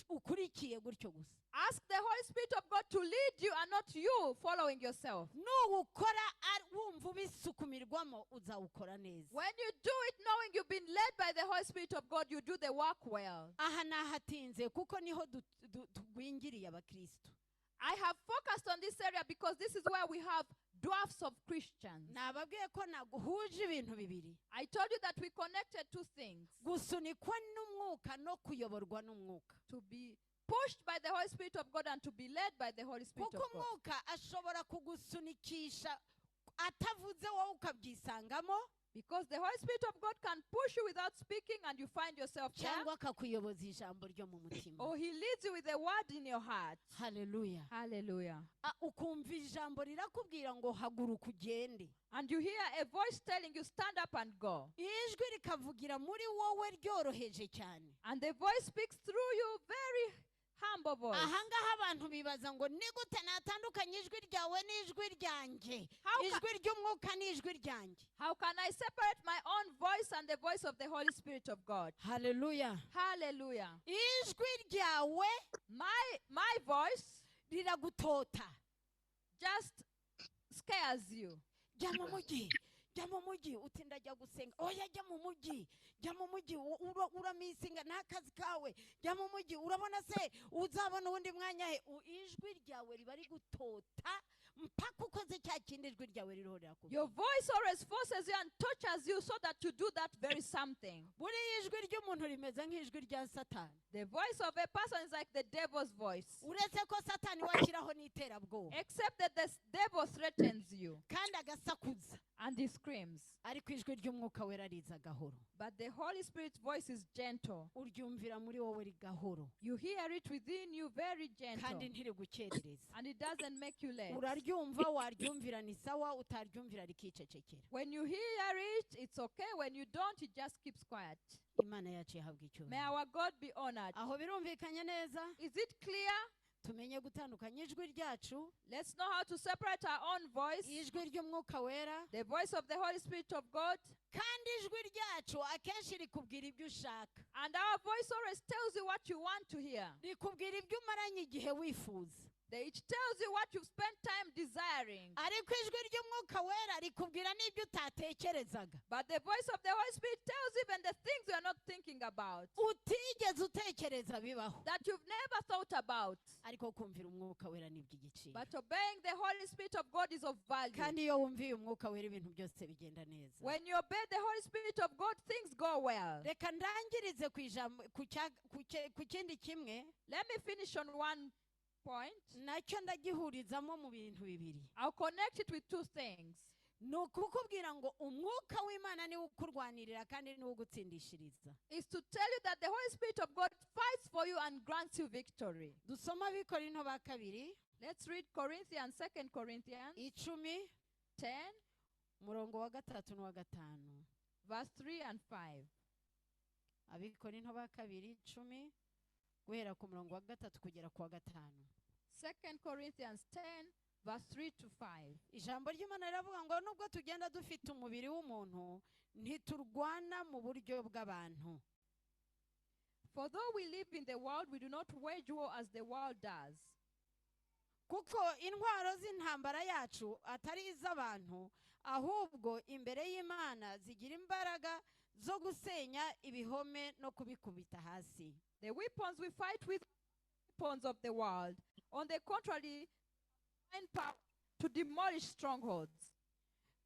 ukurikiye gutyo gusa. Ask the Holy Spirit of God to lead you and not you following yourself. Nuwukora wumva ubisukumirwamo uzawukora neza. When you do it knowing you've been led by the Holy Spirit of God, you do the work well. Aha nahatinze kuko niho tugwingiriye abakristo. I have focused on this area because this is where we have dwarfs of Christians. Nababwiye ko naguhuje ibintu bibiri. I told you that we connected two things: Gusunikwa n'umwuka no kuyoborwa n'umwuka. To be pushed by the Holy Spirit of God and to be led by the Holy Spirit Kuko of God. umwuka ashobora kugusunikisha atavuze wowe ukabyisangamo, Because the Holy Spirit of God can push you without speaking and you find yourself there. Cyangwa akakuyoboza ijambo ryo mu mutima. Or he leads you with a word in your heart. Haleluya. Hallelujah. Ah, ukumva ijambo rirakubwira ngo haguruka ugende. And you hear a voice telling you, "Stand up and go." Ijwi rikavugira muri wowe ryoroheje cyane. And the voice speaks through you, very humble voice. Ahangaha abantu bibaza ngo ni gute natandukanye ijwi ryawe n'ijwi ryanjye? Ijwi ry'umwuka n'ijwi ryanjye. How can I separate my own voice and the voice of the Holy Spirit of God? Haleluya. Hallelujah. Ijwi ryawe My voice riragutota. Just scares you. Jya mu mujyi, jya mu mujyi uti ndajya gusenga oya jya mu mujyi jya mu mujyi uramisinga ni akazi kawe jya mu mujyi urabona se uzabona uwundi mwanya he. Ijwi ryawe riba rigutota mpaka ukoze cya kindi ijwi ryawe ririho rirakubwira. Your voice always forces you and tortures you so that you do that very something. Buriya ijwi ry'umuntu rimeze nk'ijwi rya satani. The voice of a person is like the devil's voice. Uretse ko satani washyiraho n'iterabwoba. Except that the devil threatens you kandi agasakuza. And he screams. Ariko ijwi ry'umwuka wera riza gahoro. But the Holy Spirit's voice is gentle. Uryumvira muri wowe gahoro. You hear it within you very gentle. Kandi ntirigukerereza. And it doesn't make you late. Uraryumva waryumvira ni sawa utaryumvira rikicecekera. When you hear it, it's okay. When you don't, it just keeps quiet. Imana yacu ihabwa May icyubahiro. Our God be honored. Aho birumvikanye neza? Is it clear? Tumenye gutandukanya ijwi ryacu, Let's know how to separate our own voice, ijwi ry'umwuka wera, the voice of the Holy Spirit of God, kandi ijwi ryacu akenshi rikubwira ibyo ushaka, and our voice always tells you what you want to hear. Rikubwira ibyo umaranye igihe wifuza. It tells you what you've spent time desiring. Ariko ijwi ry'umwuka wera rikubwira n'ibyo utatekerezaga. But the voice of the Holy Spirit tells you even the things you are not thinking about, utigeze utekereza bibaho, that you've never thought about. Ariko kumvira umwuka wera ni iby'igiciro. But obeying the Holy Spirit of God is of value. Kandi iyo wumviye umwuka wera ibintu byose bigenda neza. When you obey the Holy Spirit of God, things go well. Reka ndangirize ku ijambo ku ku kindi kimwe. Let me finish on one point. Nacyo ndagihurizamo mu bintu bibiri. I'll connect it with two things. Ni ukukubwira ngo umwuka w'Imana niwe ukurwanirira kandi niwe ugutsindishiriza. Is to tell you that the Holy Spirit of God fights for you and grants you victory. Dusoma Abikorinto ba kabiri. Let's read Corinthians, 2 Corinthians 10, 10, umurongo wa gatatu n'uwa gatanu. Verse 3 and 5. Abikorinto ba kabiri 10, guhera ku murongo wa gatatu kugera ku wa gatanu. 2 Corinthians 10, verse 3 to 5. Ijambo ry'Imana riravuga ngo nubwo tugenda dufite umubiri w'umuntu, ntiturwana mu buryo bw'abantu. For though we live in the world, we do not wage war as the world does. Kuko intwaro z'intambara yacu atari iz'abantu, ahubwo imbere y'Imana zigira imbaraga zo gusenya ibihome no kubikubita hasi. The weapons we fight with are weapons of the world. On the contrary, find power to demolish strongholds.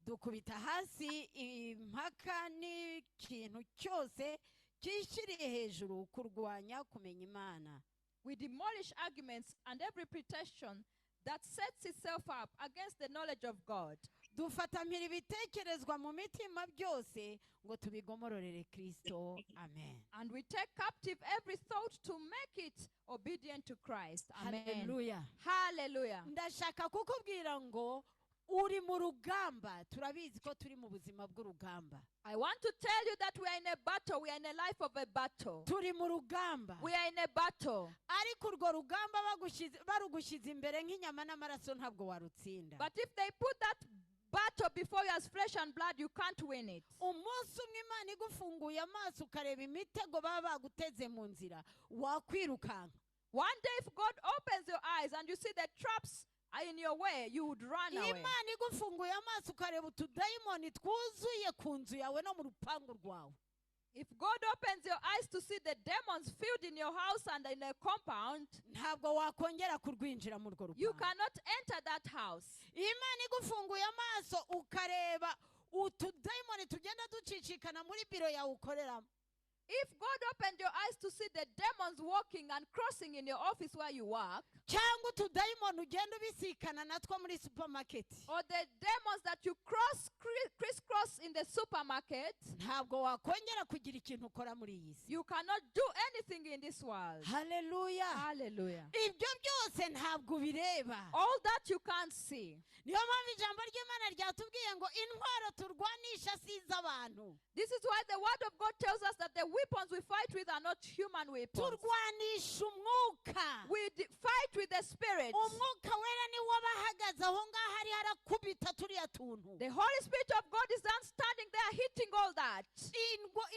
Dukubita hasi impaka n'ikintu cyose cyishyiriye hejuru kurwanya kumenya Imana. We demolish arguments and every pretension that sets itself up against the knowledge of God. Dufata mpiri ibitekerezwa mu mitima byose ngo tubigomororere Kristo. Amen. And we take captive every thought to make it obedient to Christ. Amen. Haleluya. Hallelujah. Ndashaka kukubwira ngo uri mu rugamba. Turabizi ko turi mu buzima bw'urugamba. I want to tell you that we are in a battle. We are in a life of a battle. Turi mu rugamba. We are in a battle. Ariko urwo rugamba barugushyize imbere nk'inyama n'amaraso, ntabwo warutsinda. But if they put that battle before you as flesh and blood, you can't win it. Umunsi umwe Imana igufunguye amaso ukareba imitego baba baguteze mu nzira, wakwirukanka. One day, if God opens your eyes and you see the traps are in your way, you would run away. Imana igufunguye amaso ukareba utudayimoni twuzuye ku nzu yawe no mu rupangu rwawe, If God opens your eyes to see the demons filled in your house and in a compound, ntabwo wakongera kurwinjira muri urwo you rupangu. Cannot enter that house. Imana igufunguye amaso ukareba utudayimoni tugenda ducicikana muri biro yawe ukoreramo, If God opened your eyes to see the demons walking and crossing in your office where you work, cyangwa utudayimoni ugenda ubisikana natwo muri supermarket, or the demons that you crisscross in the supermarket, ntabwo wakongera kugira ikintu ukora muri iyi si. You cannot do anything in this world. Haleluya. Hallelujah. Ibyo byose ntabwo ubireba. All that you can't see. Niyo mpamvu ijambo ry'Imana ryatubwiye ngo intwaro turwanisha si iz'abantu. This is why the word of God tells us that the weapons we fight with are not human weapons. Turwanisha umwuka. We fight with the Spirit. Umwuka wera niwo aba ahagaze aho ngaho ariho arakubita turiya tuntu. The Holy Spirit of God is down standing there hitting all that.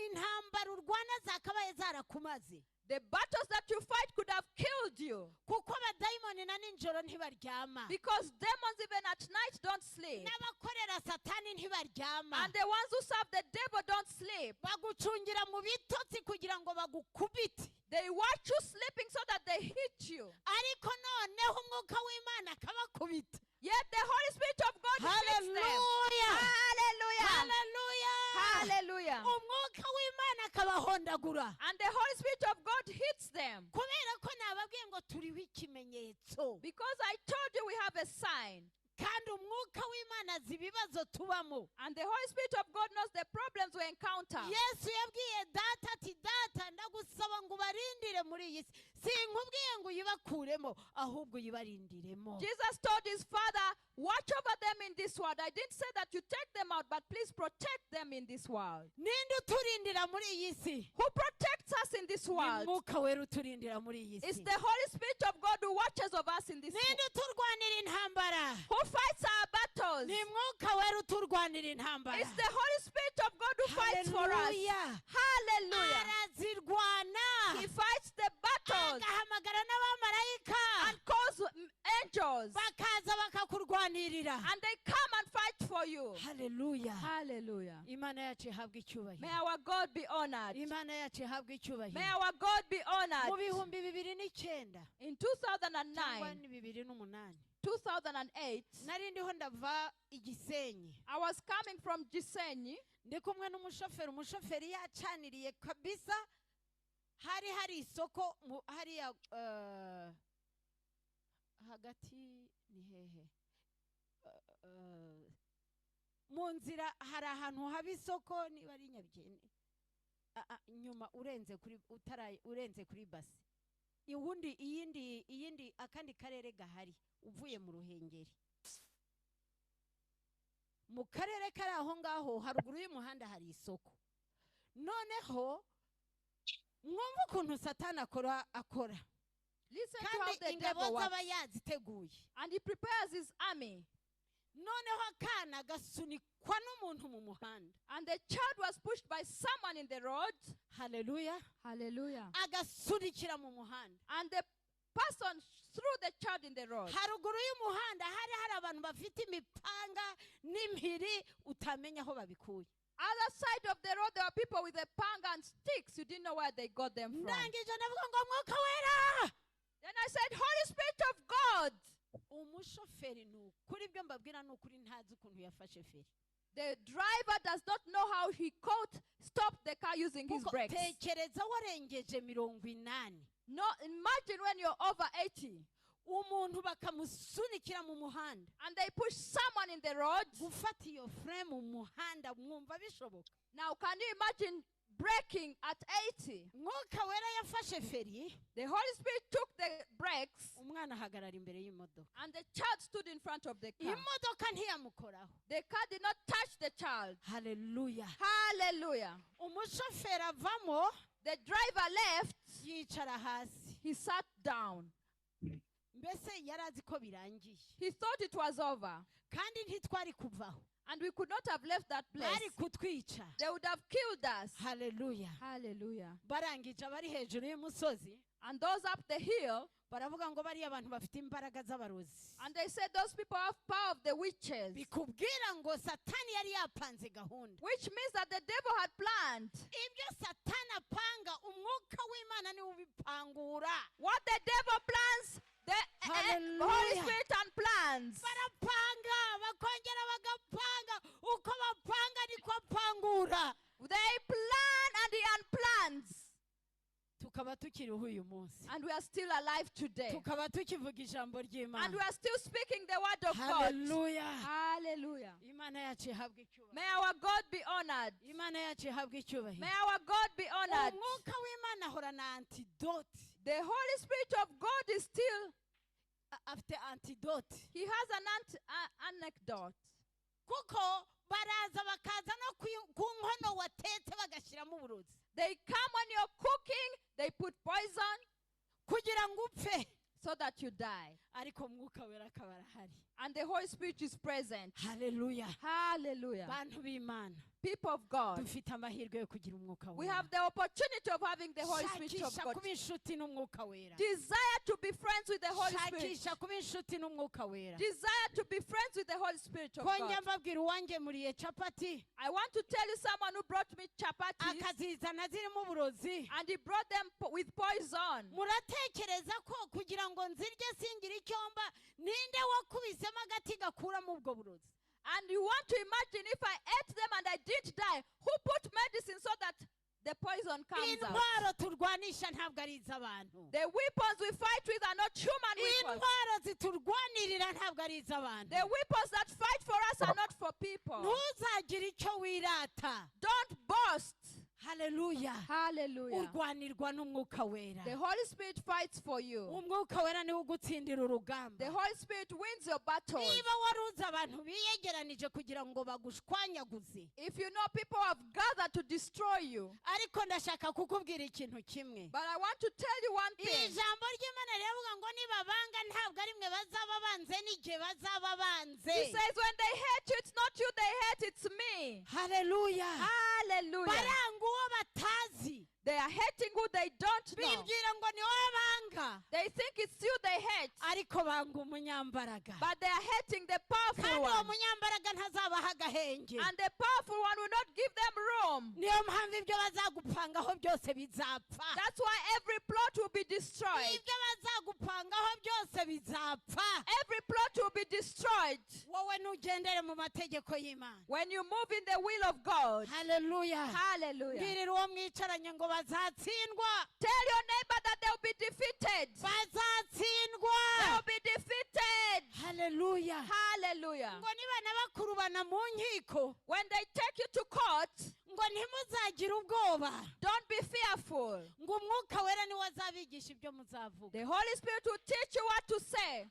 Intambara urwana zakabaye zarakumaze. The battles that you fight could have killed you. Kuko abadayimoni na nijoro ntibaryama. Because demons, even at night, don't sleep. N'abakorera Satani ntibaryama. And the ones who serve the devil don't sleep. Bagucungira mu bitotsi kugira ngo bagukubite. They watch you sleeping so that they hit you. Ariko noneho umwuka w'Imana akabakubita. Yet the Holy Spirit of God hits them. Haleluya. Hallelujah. Haleluya. Hallelujah. Umwuka w'Imana akabahondagura. And the Holy Spirit of God hits them. Kubera ko nababwiye ngo turiho ikimenyetso. Because I told you we have a sign. Kandi umwuka w'Imana azi ibibazo tubamo. And the Holy Spirit of God knows the problems we encounter. Yesu yabwiye Data ati Data, ndagusaba ngo ubarindire muri iyi si, sinkubwiye ngo uyibakuremo, ahubwo uyibarindiremo. Jesus told his Father, "Watch over them in this world. I didn't say that you take them out, but please protect them in this world." Ninde uturindira muri iyi si? Who protects us in this Ni world? Mwuka Wera uturindira muri iyi It's si. the Holy Spirit of God who watches over us in this world. Ninde uturwanira intambara? Who fights our battles? Ni Mwuka Wera uturwanira intambara. It's the Holy Spirit of God who fights for us. Haleluya. Hallelujah. Arazirwana. He fights the battles Agahamagara n'abamarayika and calls angels, bakaza bakakurwanirira. And they come and fight for you. Haleluya. Hallelujah. Imana yacu ihabwe May icyubahiro. Our God be honored. Imana yacu ihabwe May icyubahiro. Our God be Mu honored. 2009 In cyangwa 2009, ni 2008, 2008, nari ndiho ndava Igisenyi. I was coming from Gisenyi. Ndi kumwe n'umushoferi. Umushoferi yacaniriye kabisa. Hari hari isoko hariya hagati ni hehe? Mu nzira hari ahantu haba isoko, niba ari Nyabigeni, nyuma urenze kuri utaraye, urenze kuri basi, ubundi iyindi akandi karere gahari uvuye mu Ruhengeri, mu karere kari aho ngaho haruguru y'umuhanda hari isoko. Noneho mwumva ukuntu Satani akora. Listen to how Kandi the ingabo devil z'aba works. yaziteguye. And he prepares his army. Noneho akana gasunikwa n'umuntu mu muhanda. And the child was pushed by someone in the road. Haleluya. Hallelujah. Agasunikira mu muhanda. And the person threw the child in the road. Haruguru y'umuhanda hari abantu bafite imipanga n'impiri, utamenya aho babikuye. Other side of the road, there were people with a panga and sticks. You didn't know where they got them from. Ndangije ndavuga ngo: "Mwuka Wera!" Then I said, "Holy Spirit of God." Umushoferi, ni ukuri, ibyo mbabwira ni ukuri, ntazi ukuntu yafashe feri. The driver does not know how he caught, stopped the car using his Kuko brakes. tekereza warengeje 80. No, imagine when you're over 80 Umuntu bakamusunikira mu muhanda. And they push someone in the road. Gufata iyo feri mu muhanda, mwumva bishoboka? Now, can you imagine braking at 80? Mwuka Wera yafashe feri. The Holy Spirit took the brakes Umwana ahagarara imbere y'imodoka. And the child stood in front of the car. Imodoka ntiyamukoraho. The car did not touch the child. Haleluya. Hallelujah. Umushoferi avamo. The driver left. Yicara hasi. He sat down. Mbese yari azi ko birangiye. He thought it was over. Kandi ntitwari kuvaho. And we could not have left that place. Bari kutwica. They would have killed us. Haleluya. Hallelujah. Barangije, abari hejuru y'umusozi And those up the hill, baravuga ngo bariya abantu bafite imbaraga z'abarozi. And they said those people have power of the witches. Bikubwira ngo Satani yari yapanze gahunda. Which means that the devil had planned. Ibyo Satani apanga, Umwuka w'Imana niwe ubipangura. What the devil plans, the Holy Hallelujah. Spirit unplans. Barapanga, bakongera bagapanga, uko bapanga niko apangura. They plan and he unplans. Tukaba tukiriho uyu munsi. And we are still alive today. Tukaba tukivuga ijambo And ry'Imana. we are still speaking the word of God. Haleluya. Hallelujah. Imana yacu ihabwe icyubahiro. May our God be honored. Imana yacu ihabwe icyubahiro. May our God be honored. Umwuka w'Imana ahora na antidote. The Holy Spirit of God is still, Afite antidote. He has an anecdote. Kuko baraza bakaza no ku nkono watetse bagashyiramo uburozi. They come when you're cooking, they put poison Kugira ngo upfe. So that you die. Ariko Mwuka Wera akaba arahari. And the Holy Spirit is present. Haleluya. Hallelujah. Bantu b'Imana, People of God, dufite amahirwe yo kugira Umwuka we Wera. have the opportunity of having the Holy Spirit of Shakisha God. kuba inshuti n'Umwuka Wera. Desire to be friends with the Holy Spirit. Shakisha kuba inshuti n'Umwuka Wera. Desire to be friends with the Holy Spirit of Ko njya God. mbabwira uwangemuriye capati, I want to tell you someone who brought me chapatis akazizana zirimo uburozi, and he brought them with poison. Muratekereza ko kugira ngo nzirye singire icyo mba, ninde wakubisemo agati gakuramo ubwo burozi? And you want to imagine if I ate them and I didn't die, who put medicine so that the poison comes out? Intwaro turwanisha ntabwo ari iz'abantu. The weapons we fight with are not human weapons. Intwaro ziturwanirira ntabwo ari iz'abantu. The weapons that fight for us are not for people. Ntuzagire icyo wirata. Don't boast. Haleluya. Hallelujah. Urwanirwa n'Umwuka Wera. The Holy Spirit fights for you. Umwuka Wera niwe ugutsindira urugamba. The Holy Spirit wins your battles. Niba wari uzi abantu biyegeranije kugira ngo bagushwanyaguze, If you know people have gathered to destroy you, ariko ndashaka kukubwira ikintu kimwe. But I want to tell you one thing. Ijambo ry'Imana riravuga ngo nibabanga ntabwo ari mwe bazaba banze, n'igihe bazaba banze. He says, when they hate you, it's not you they hate, it's me. Haleluya. Hallelujah. Baranga uwo batazi. They are hating who they don't know. Bibwira ngo ni wowe banga, They think it's you they hate, ariko banga umunyambaraga. But they are hating the powerful Kandi uwo one. munyambaraga ntazabaha agahenge. And the powerful one will not give them room. Niyo mpamvu ibyo bazagupangaho byose bizapfa. That's why every plot will be destroyed. Ibyo bazagupangaho byose bizapfa. Every plot will be destroyed. Wowe nugendere mu mategeko y'Imana. When you move in the will of God. Haleluya. Hallelujah. Mbwirira uwo mwicaranye ngo bazatsindwa. Tell your neighbor that they'll be defeated. Bazatsindwa. They'll be defeated. Haleluya. Hallelujah. Ngo niba n'abakuru Nibakujyana mu nkiko, When they take you to court, ngo ntimuzagire ubwoba, don't be fearful. Ngo Umwuka Wera niwe azabigisha ibyo muzavuga. The Holy Spirit will teach you what to say.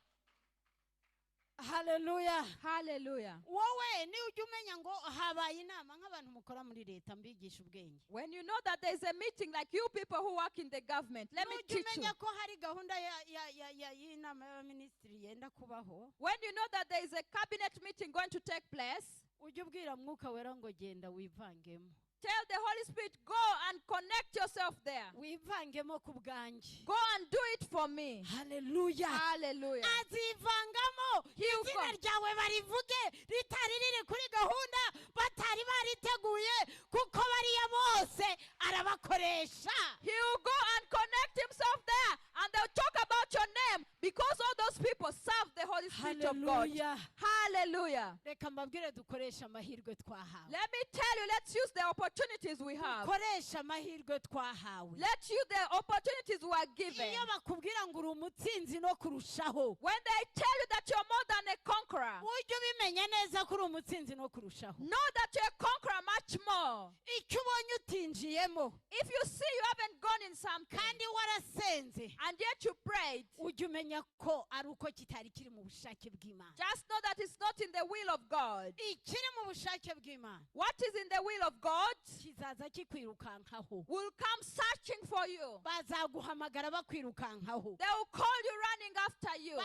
Haleluya. Hallelujah. Wowe niba ujya umenya ngo habaye inama nk'abantu mukora muri leta, mbigisha ubwenge. When you know that there's a meeting, like you people who work in the government, let me Nujya teach you. Umenya ko hari gahunda ya- ya- ya- y'inama y'abaminisitiri yenda kubaho, When you know that there is a cabinet meeting going to take place, ujye ubwira Mwuka Wera ngo genda wivangemo. Tell the Holy Spirit, go and connect yourself there. Wivangemo ku bwanjye. Go and do it for me. Haleluya. Hallelujah. Azivangamo, izina ryawe barivuge ritari riri kuri gahunda, batari bariteguye, kuko bariya bose arabakoresha. He will go and connect himself there, and they'll talk about your name because all those people serve the Holy Spirit of God. Hallelujah. Hallelujah. Reka mbabwire, dukoreshe amahirwe twahawe. Let me tell you, let's use the opportunities we have. Dukoreshe amahirwe twahawe. Let's use the opportunities we are given. Iyo bakubwira ngo uri umutsinzi no kurushaho, When they tell you that you're more than a conqueror, ujye ubimenya neza ko uri umutsinzi no kurushaho. Know that you're a conqueror much more. Icyo ubonye utinjiyemo, If you see you haven't gone in something kandi warasenze, and yet you prayed, ujye umenya ko ari uko kitari kiri mu bushake bw'Imana. Just know that it's not in the will of God. Ikiri mu bushake bw'Imana What is in the will of God kizaza kikwirukankaho. Will come searching for you. Bazaguhamagara bakwirukankaho. They will call you running after you.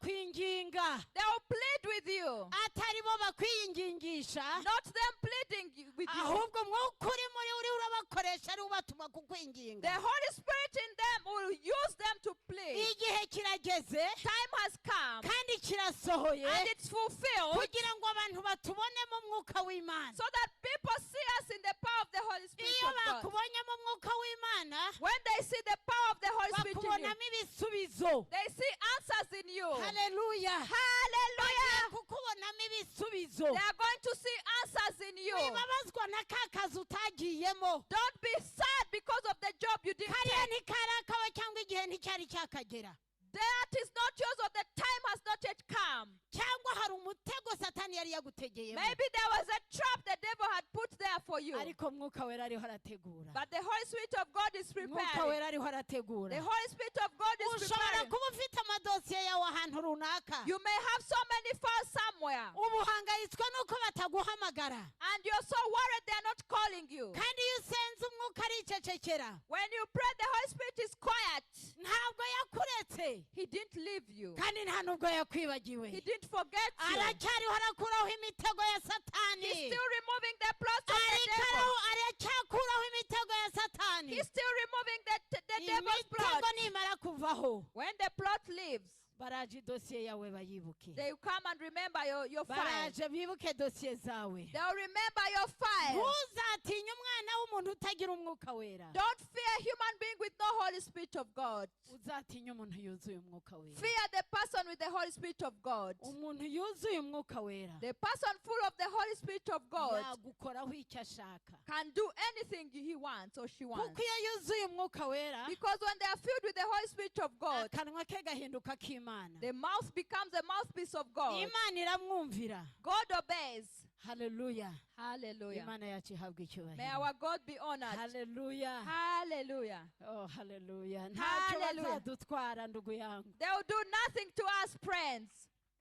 Bazakwinginga. They will plead with you. Atari bo bakwiyingingisha, Not them pleading with you. Ahubwo Mwuka uri muri uri urabakoresha ari ubatuma kukwinginga. The Holy Spirit in them will use them to plead. Igihe kirageze, Time has come kandi kirasohoye, and it's fulfilled kugira ngo abantu batubonemo Umwuka w'Imana. So that people see us in the power of the Holy Spirit Iyo of God. bakubonyemo Umwuka w'Imana, When they see the power of the Holy Spirit in you, bakubonamo ibisubizo. They see answers in you. Haleluya. Hallelujah. Kukubonamo ibisubizo. They are going to see answers in you. Wibabazwa na ka kazi utagiyemo. Don't be sad because of the job you didn't Kariya take. ntikari akawe cyangwa igihe nticyari cyakagera, That is not yours or the time has not yet come. Cyangwa hari umutego Satani yari yagutegeyemo. Maybe there was a trap the devil had put there for you. Ariko Mwuka Wera ariho arategura. But the Holy Spirit of God is Mwuka preparing. Wera ariho arategura. The Holy Spirit of God is Ushobora preparing. Kuba ufite amadosiye yawe ahantu runaka, You may have so many files somewhere, ubu uhangayitswe n'uko bataguhamagara, and you're so worried they're not calling you. Kandi iyo usenze Umwuka aricecekera. When you pray, the Holy Spirit is quiet. Ntabwo yakuretse, He didn't leave you. Kandi nta nubwo yakwibagiwe. He didn't forget you. Aracyariho arakuraho imitego ya Satani. He's still removing the plots of the devil. Arikaraho aracyakuraho imitego ya Satani. He's still removing the devil's plot. Imitego nimara kuvaho, When the plot leaves, baraje idosiye yawe bayibuke. They will come and remember your file. Baraje bibuke dosiye zawe. They'll remember your file. Ntuzatinye umwana w'umuntu utagira Umwuka Wera. Don't fear a human being with no Holy Spirit of God. Uzatinye umuntu yuzuye Umwuka Wera. Fear the person with the Holy Spirit of God. Umuntu yuzuye Umwuka Wera The person full of the Holy Spirit of God yagukoraho icyo ashaka, can do anything he wants or she wants. Kuko iyo yuzuye Umwuka Wera, Because when they are filled with the Holy Spirit of God, akanwa ke gahinduka k'Imana. The mouth becomes a mouthpiece of God. Imana iramwumvira. God obeys. Haleluya. Hallelujah. Imana yacu ihabwa May icyubahiro. our God be honored. Haleluya. Hallelujah. Oh, haleluya. Ntacyo Hallelujah. bazadutwara, ndugu yangu. They will do nothing to us, friends.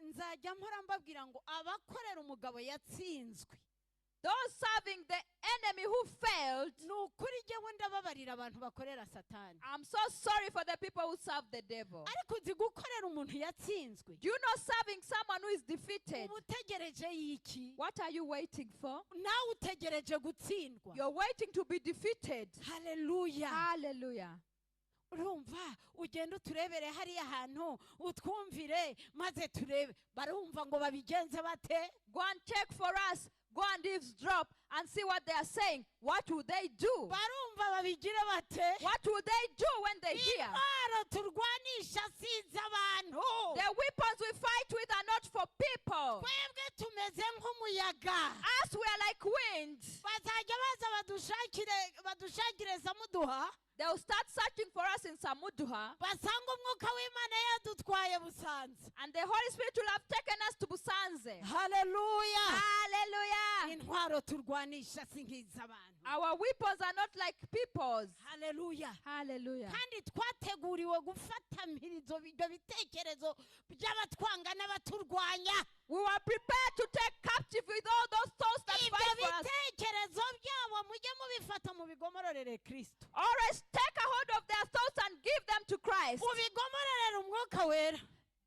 Nzajya mpora mbabwira ngo abakorera umugabo yatsinzwe, Those serving the enemy who failed, ni ukuri jyewe ndababarira abantu bakorera Satani. I'm so sorry for the people who serve the devil. Ariko uzi gukorera umuntu yatsinzwe? Do you know serving someone who is defeated? Uba utegereje iki? What are you waiting for? Nawe utegereje gutsindwa. You're waiting to be defeated. Haleluya. Hallelujah. Urumva ugenda uturebere hariya hantu, utwumvire, maze turebe barumva ngo babigenze bate. Go and check for us. Go and eavesdrop and see what they are saying. What will they do? Barumva babigire bate? What will they do when they hear? Intwaro turwanisha si iz'abantu. The weapons we fight with are not for people. Twebwe tumeze nk'umuyaga. Us, we are like wind. Bazajya baza badushakire badushakire Samuduha, They will start searching for us in Samuduha, basanga Umwuka w'Imana yadutwaye Busanza. And the Holy Spirit will have taken us to Busanze. Haleluya. Hallelujah. Intwaro turwanisha si nk'iz'abantu. Our weapons are not like people's. Haleluya. Hallelujah. Kandi twateguriwe gufata mpirizo ibyo bitekerezo by'abatwanga n'abaturwanya. We were prepared to take captive with all those thoughts that Ibyo fight for us. bitekerezo byabo mujye mubifata mubigomororere Kristo. Always take a hold of their thoughts and give them to Christ. Ubigomororere umwuka wera.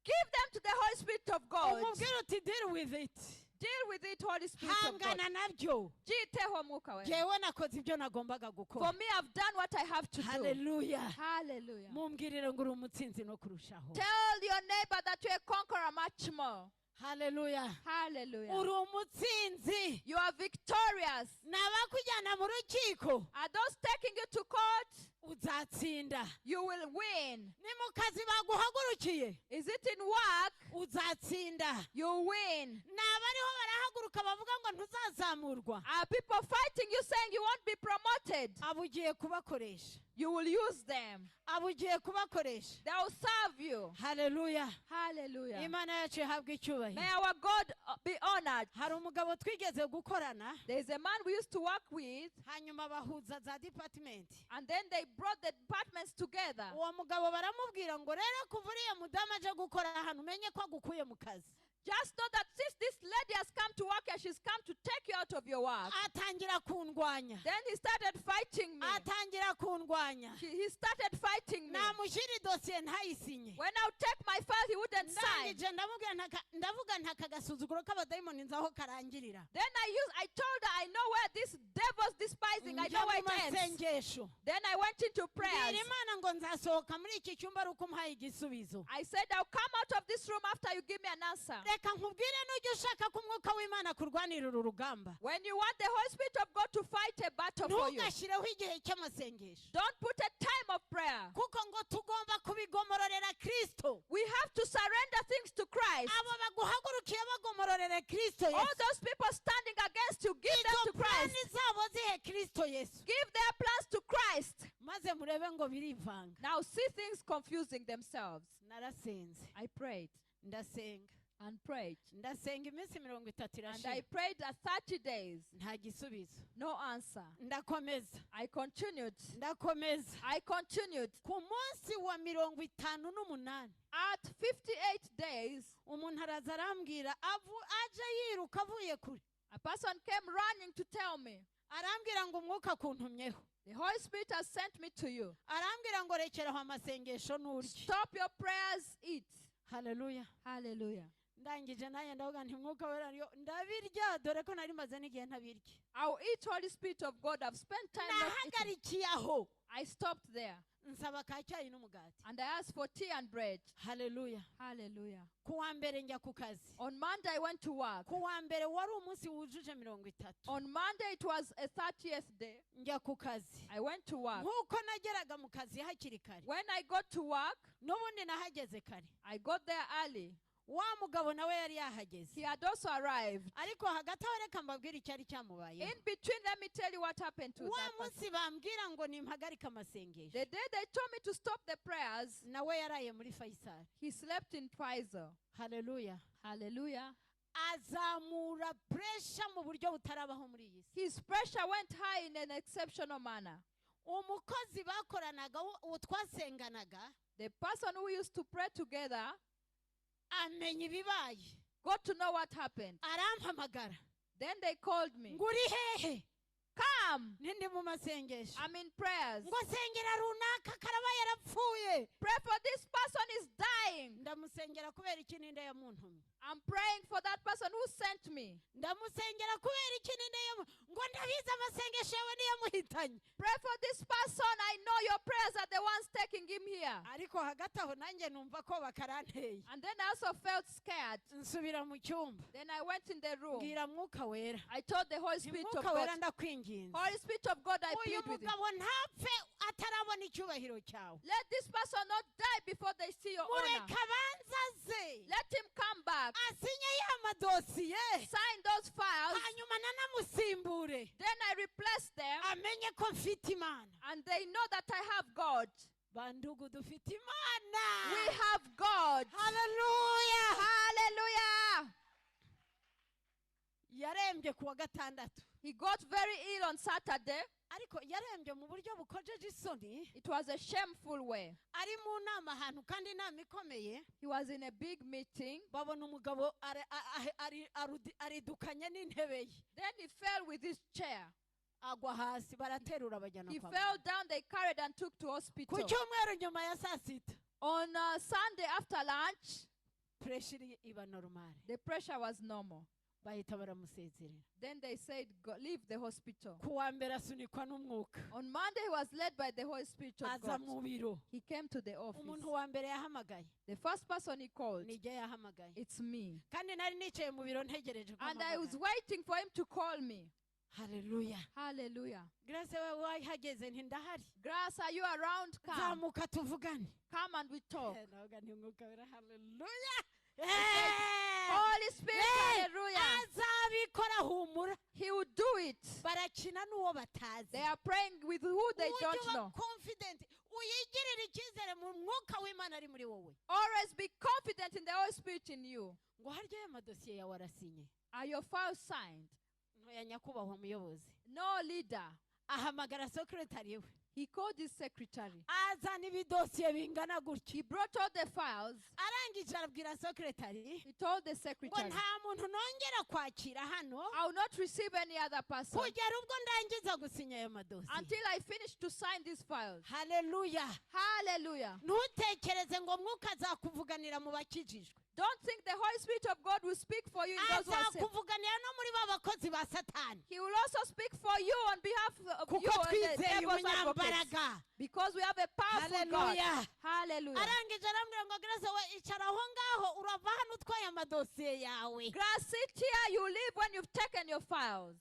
Give them to the Holy Spirit of God. Umubwire uti deal with it. Deal with it, Holy Spirit of God. Hangana nabyo. Jiteho mwuka wera. Jyewe nakoze ibyo nagombaga For gukora. me, I've done what I have to do. Haleluya. Hallelujah. Mumbwirire ngo uri umutsinzi no kurushaho. Tell your neighbor that you're a conqueror much more. Haleluya. Hallelujah. Uri umutsinzi. You are victorious. Nabakujyana mu rukiko Are those taking you to court? uzatsinda. You will win. Ni mu kazi baguhagurukiye Is it in work? uzatsinda. You win. Ni abariho barahaguruka bavuga ngo ntuzazamurwa. Are people fighting you saying you won't be promoted? Abo ugiye kubakoresha. You will use them. Abo ugiye kubakoresha. They will serve you. Haleluya. Hallelujah. Imana yacu ihabwe icyubahiro. May our God be honored. Hari umugabo twigeze gukorana There is a man we used to work with, hanyuma bahuza za department. And then they brought the departments together. Uwo mugabo baramubwira ngo rero kuva uriya mudamu aje gukora hano umenye ko agukuye mu kazi. Just know that since this lady has come to work here, she's come to take you out of your work. Atangira kundwanya. Then he started fighting me. Atangira kundwanya. He started fighting me. Namushyira idosiye ntayisinye. When I would take my file, he wouldn't sign. Ndangije ndamubwira ndavuga ntaka agasuzuguro k'abadayimoni nzi aho karangirira. Then I told her, I know where this devil's despising. I Njya know where mu it ends. masengesho. Then I went into prayers. Mbwira Imana ngo nzasohoka muri iki cyumba ari uko umpaye igisubizo. I said, I'll come out of this room after you give me an answer. Reka nkubwire nujya ushaka ko umwuka w'Imana kurwanira uru rugamba. When you want the Holy Spirit of God to fight a battle for you, Ntugashyireho igihe cy'amasengesho. don't put a time of prayer. Kuko ngo tugomba kubigomororera Kristo. We have to surrender things to Christ. Abo baguhagurukiye bagomororere Kristo All Yesu. those people standing against you, give them Izo to Christ. plani zabo zihe Kristo Yesu. Give their plans to Christ. Maze murebe ngo birivanga. Now see things confusing themselves. Narasenze. I prayed Ndasenga. and prayed. Ndasenga iminsi 30 And I irashira. prayed at 30 days. Nta gisubizo. No answer. Ndakomeza. I continued. Ndakomeza. I continued. Ku munsi wa 58 At 58 days, umuntu araza arambwira aje yiruka avuye kure. a person came running to tell me, Arambwira ngo umwuka akuntumyeho. the Holy Spirit has sent me to you. Arambwira ngo rekeraho amasengesho n'urye. Stop your prayers, eat. Haleluya. Hallelujah. Ndangije nanjye ndavuga nti mwuka wera yo ndabirya dore ko nari maze n'igihe ntabirya. I'll eat, Holy Spirit of God. I've spent time not eating. Nahagarikiye aho. I stopped there. Nsaba ka cyayi n'umugati. And I asked for tea and bread. Haleluya. Hallelujah. Ku wa mbere njya ku kazi. On Monday, I went to work. Ku wa mbere wari umunsi wujuje 30. On Monday, it was a 30th day. Njya ku kazi. I went to work. Nk'uko nageraga mu kazi hakiri kare. When I got to work, N'ubundi nahageze kare. I got there early. Wa mugabo nawe yari yahageze. He had also arrived. Ariko hagati aho reka mbabwire icyari cyamubayeho. In between, let me tell you what happened to Wa that person. munsi bambwira ngo nimpagarike amasengesho. The day they told me to stop the prayers, Nawe yaraye muri Faisal. he slept in Pfizer. Haleluya. Hallelujah. Azamura pressure mu buryo butarabaho muri iyi si. His pressure went high in an exceptional manner. Umukozi bakoranaga uwo twasenganaga The person who used to pray together amenya ibibaye. got to know what happened. Arampamagara. Then they called me. Ngo uri hehe? Come! Nindi mu masengesho. I'm in prayers. Ngo sengera runaka karaba yarapfuye. Pray for this person is dying. Ndamusengera kubera iki ninde yamuntumye. I'm praying for that person who sent me. Ndamusengera kubera iki ninde ngo ndabizi amasengesho yawe niyo muhitanye. Pray for this person. I know your prayers are the ones taking him here. Ariko hagati aho nanjye numva ko bakaranteye. And then I also felt scared. Nsubira mu cyumba. Then I went in the room. Mbwira Mwuka Wera. I told the Holy Spirit of Mwuka Wera God. ndakwinginze. Holy Spirit of God, I Uyu plead with you. mugabo ntapfe atarabona icyubahiro cyawe. Let this person not die before they see your honor. Mureka abanze aze. Let him come back. Asinye ya madosiye. Sign those files. Hanyuma nanamusimbure. Then I replace them. Amenye ko mfite Imana. And they know that I have God. Bandugu dufite Imana. We have God. Hallelujah. Hallelujah. Yarembye ku wa gatandatu. He got very ill on Saturday. Ariko yarembye mu buryo bukojeje isoni. It was a shameful way. Ari mu nama ahantu kandi inama ikomeye. He was in a big meeting. Babona umugabo aridukanye n'intebe ye. Then he fell with his chair. Agwa hasi baraterura bajyana He kwa fell muganga. Down, they carried and took to Ku hospital. cyumweru nyuma ya saa sita, On Sunday after lunch, pressure iba normale. The pressure was normal. Bahita baramusezerera. Then they said, "Go, leave the hospital." Ku wa mbere asunikwa n'umwuka. On Monday, he was led by the Holy Spirit of Aza God. mu biro. He came to the office. Umuntu wa mbere yahamagaye, The first person he called, nijye yahamagaye. It's me. Kandi nari nicaye mu biro ntegereje ko And I was ampamagara. Waiting for him to call me. Haleluya. Hallelujah. Grace we wahageze nti ndahari. Grace, are you around? Come. Zamuka tuvugane. Come and we talk. Navuga nti umwuka wera haleluya. Holy Spirit, Hey! hallelujah. Azabikora humura. He will do it. Barakina n'uwo batazi. They are praying with who they Ujye don't uba know. Confident uyigirire icyizere mu mwuka w'Imana ari muri wowe. Always be confident in the Holy Spirit in you. Ngo harya aya madosiye yawe arasinye? Are your files signed? Ntoya nyakubahwa muyobozi. No, leader. Ahamagara secretary we. He called his secretary. Azana ibidosiye bingana gutya. He brought all the files. Arangije arabwira secretary He told the ngo secretary, nta muntu nongera kwakira hano "I will not receive any other person kugera ubwo ndangiza gusinya ayo madosiye. Until I finish to sign these files." Haleluya. Hallelujah. Ntutekereze ngo mwuka azakuvuganira mu bakijijwe. Don't think the Holy Spirit of God will speak for you in those who are saved. Azakuvuganira no muri ba bakozi ba satani. He will also speak for you on behalf of Kuko you and the twizeye devil's advocates. umunyambaraga. Because we have a powerful God. Haleluya. Hallelujah. Arangije arambwira ngo Grace we icara aho ngaho urava hano utwaye amadosiye yawe. Grace, sit here. You leave when you've taken your files.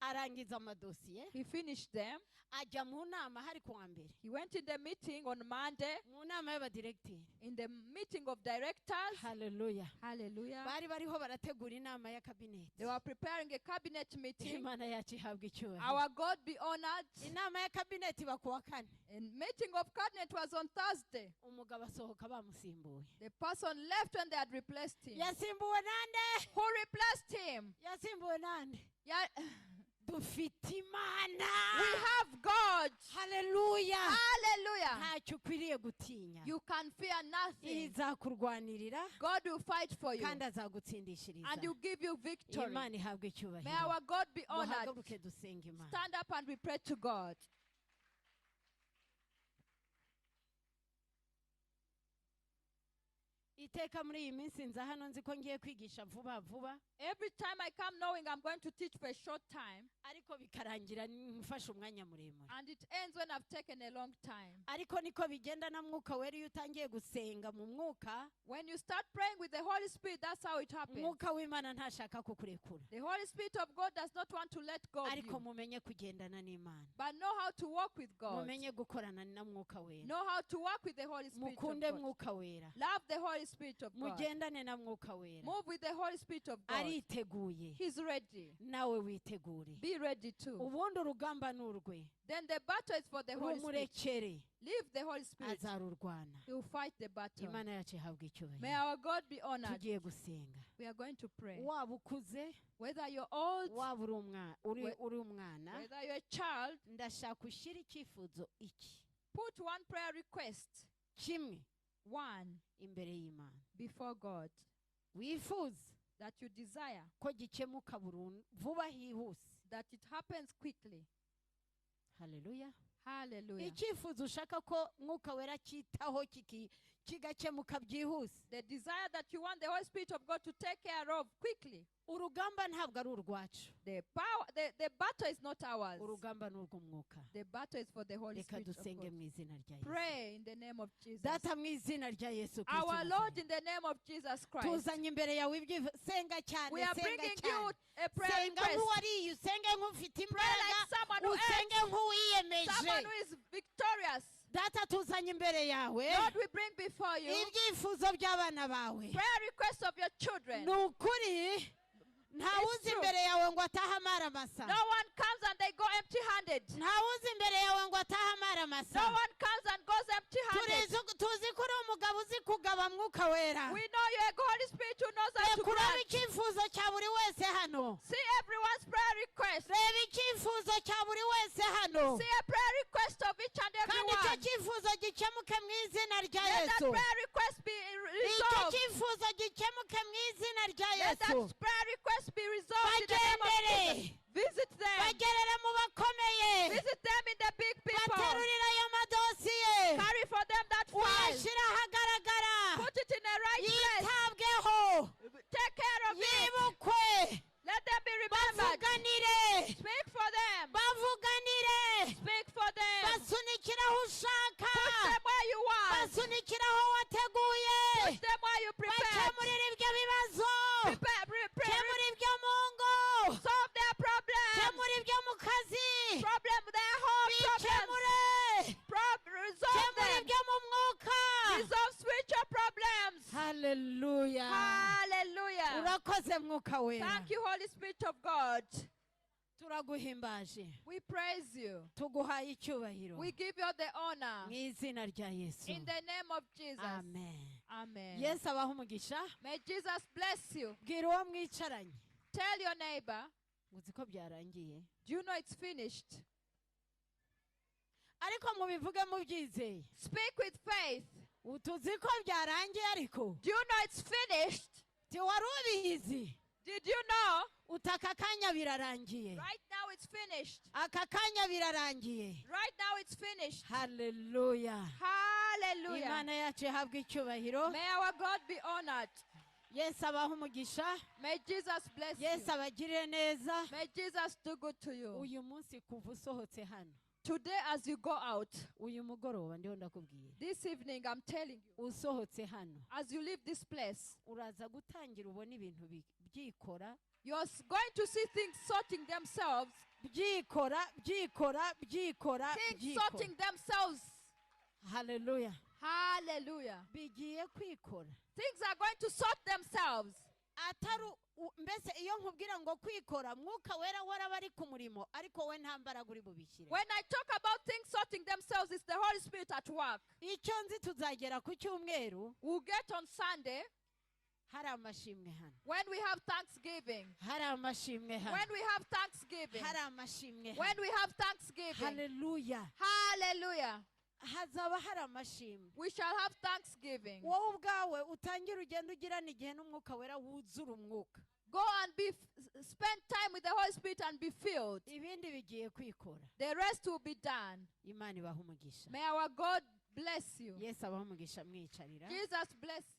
Arangiza amadosiye. He finished them. Ajya mu nama hari kuwa mbere. He went in the meeting on Monday, Mu nama y'abadiregiteri. In the meeting of directors. Haleluya. Hallelujah. Bari bariho barategura inama ya kabineti. They were preparing a cabinet meeting. Imana yacu ihabwa icyubahiro. Our God be honored. Inama ya kabineti iba kuwa kane. And meeting of cabinet was on Thursday. Umugabo asohoka bamusimbuye. The person left when they had replaced him. Yasimbuwe nande? Who replaced him? Yasimbuwe nande? Yeah. Dufite Imana. We have God. Haleluya. Hallelujah. Ntacyo ukwiriye gutinya. You can fear nothing. Izakurwanirira God will fight for you kandi azagutsindishiriza. And will give you victory. Imana ihabwe May icyubahiro. our God be honored. Muhaguruke dusenge Imana. Stand up and we pray to God. Iteka muri iyi minsi nza hano nzi ko ngiye kwigisha vuba vuba. Every time I come knowing I'm going to teach for a short time, Ariko bikarangira mfashe umwanya muremure. And it ends when I've taken a long time. Ariko niko bigenda na mwuka wera iyo utangiye gusenga mu mwuka. When you start praying with the Holy Spirit, that's how it happens. Mwuka w'Imana ntashaka kukurekura. The Holy Spirit of God does not want to let go of Ariko you. Mumenye kugendana n'Imana. But know how to walk with God. Mumenye gukorana na mwuka wera. Know how to walk with the Holy Spirit of Mukunde God. mwuka wera. Love the Holy Spirit of God. Mugendane na mwuka wera. Move with the Holy Spirit of God. Ariteguye. He's ready. Nawe witegure. Be ready too. Ubundi urugamba ni urwe. Then the battle is for the Holy Spirit. Rumurekere. Leave the Holy Spirit. Azarurwana. He will fight the battle. Imana yacu ihabwa May icyubahiro. our God be honored. Tugiye gusenga. We are going to pray. Waba ukuze, Whether you're old, waba uri umwa- uri uri umwana, whether you're a child, ndashaka ushyira icyifuzo iki put one prayer request, kimwe one, imbere y'Imana before God wifuza that you desire, ko gikemuka burundu vuba hihuse. That it happens quickly. Haleluya. Hallelujah. Icyifuzo ushaka ko mwuka wera cyitaho kiki- kigakemuka byihuse. The desire that you want the Holy Spirit of God to take care of quickly. Urugamba ntabwo ari urwacu. The battle is not ours. Urugamba ni urw'umwuka. The battle is for the Holy Reka Spirit of dusenge God. Mu izina rya Yesu. Pray in the name of Jesus. Data mu izina rya Yesu Kristo Our Lord, Nazareti. in the name of Jesus Christ, Tuzanye imbere yawe ibyifuzo senga cyane we are senga bringing cyane you a prayer senga request. nk'uwariye usenge nk'ufite Pray imbaraga like someone who ate, usenge nk'uwiyemeje. Someone who is victorious. Data tuzanye imbere yawe Lord, we bring before you ibyifuzo by'abana bawe. Prayer requests of your children. Ni ukuri ntawuzi It's true. Imbere yawe ngo atahe amara masa. No one comes and they go empty handed. Ntawuzi imbere yawe ngo atahe amara masa. No one comes and goes empty handed. Tuzi ko uri umugabo uzi kugaba mwuka wera. We know you're a Holy Spirit who knows how to Reka urabe grant. Icyifuzo cya buri wese hano. See everyone's prayer request. Reba icyifuzo cya buri wese hano. See a prayer request of each and every Kandi icyo one. cyifuzo gikemuke mu izina rya Let that Yesu. Prayer request be Icyo resolved. Cyifuzo gikemuke mu izina rya Let Yesu. That prayer request be resolved in the name of Bagendere. Jesus. Visit them. Bagerere mu bakomeye. Visit them in the big people. Baterurire ayo madosiye. Carry for them that file. Uyashyire ahagaragara. Put it in the right place. Yitabweho. Take care of it. Yibukwe. Let them be remembered. Bavuganire. Speak for them. Bavuganire. Speak for them. Basunikire aho ushaka. Push them where you want. Basunikire aho wateguye. Push them where you prepared. Bakemurire ibyo bibazo. Prepare, prepare, Kemura ibyo mu ngo. Solve their problems. Kemura ibyo mu kazi. Problem, their home problems. Bikemure. Resolve Kemura them. Ibyo mu mwuka. Resolve spiritual problems. Haleluya. Hallelujah. Urakoze Mwuka Wera. Thank you, Holy Spirit of God. Turaguhimbaje. We praise you. Tuguhaye icyubahiro. We give you the honor. Mu izina rya Yesu. In the name of Jesus. Amen. Amen. Yesu abahe umugisha. May Jesus bless you. Bwira uwo mwicaranye Tell your neighbor, ngo uzi ko byarangiye. Do you know it's finished? Ariko mubivuge mubyizeye. Speak with faith. Tuzi ko byarangiye ariko Do you know it's finished? Tiwari ubizi. Did you know? Uti aka kanya birarangiye. Right now it's finished. Aka kanya birarangiye. Right now it's finished. Haleluya. Hallelujah. Imana yacu ihabwe icyubahiro. May our God be honored. Yesu abahe umugisha. May Jesus bless you. Yesu abagirire neza. May Jesus do good to you. Uyu munsi kuva usohotse hano, Today, as you go out, uyu mugoroba ndiho ndakubwira, this evening, I'm telling you, usohotse hano, as you leave this place, uraza gutangira ubona ibintu byikora. You're going to see things sorting themselves. Byikora, byikora, byikora, Things byikora. Sorting themselves. Haleluya. Hallelujah. Bigiye kwikora. Things are going to sort themselves. Atari mbese iyo nkubwira ngo kwikora, Mwuka Wera waraba ari ku murimo ariko we nta mbaraga uri bubishyire. When I talk about things sorting themselves, it's the Holy Spirit at work. Icyo nzi tuzagera ku cyumweru We'll get on Sunday hari amashimwe hano. When we have Thanksgiving. Hari amashimwe hano. When we have Thanksgiving. Hari amashimwe When hano. We have Thanksgiving. Haleluya. Hallelujah. Hazaba hari amashimwe. We shall have Thanksgiving. Wowe ubwawe utangire ugenda ugirana igihe n'Umwuka Wera wuzura umwuka. Go and be spend time with the Holy Spirit and be filled. Ibindi bigiye kwikora. The rest will be done. Imana ibahe umugisha. May our God bless you. Yesu abahe umugisha mwicarira. Jesus bless you.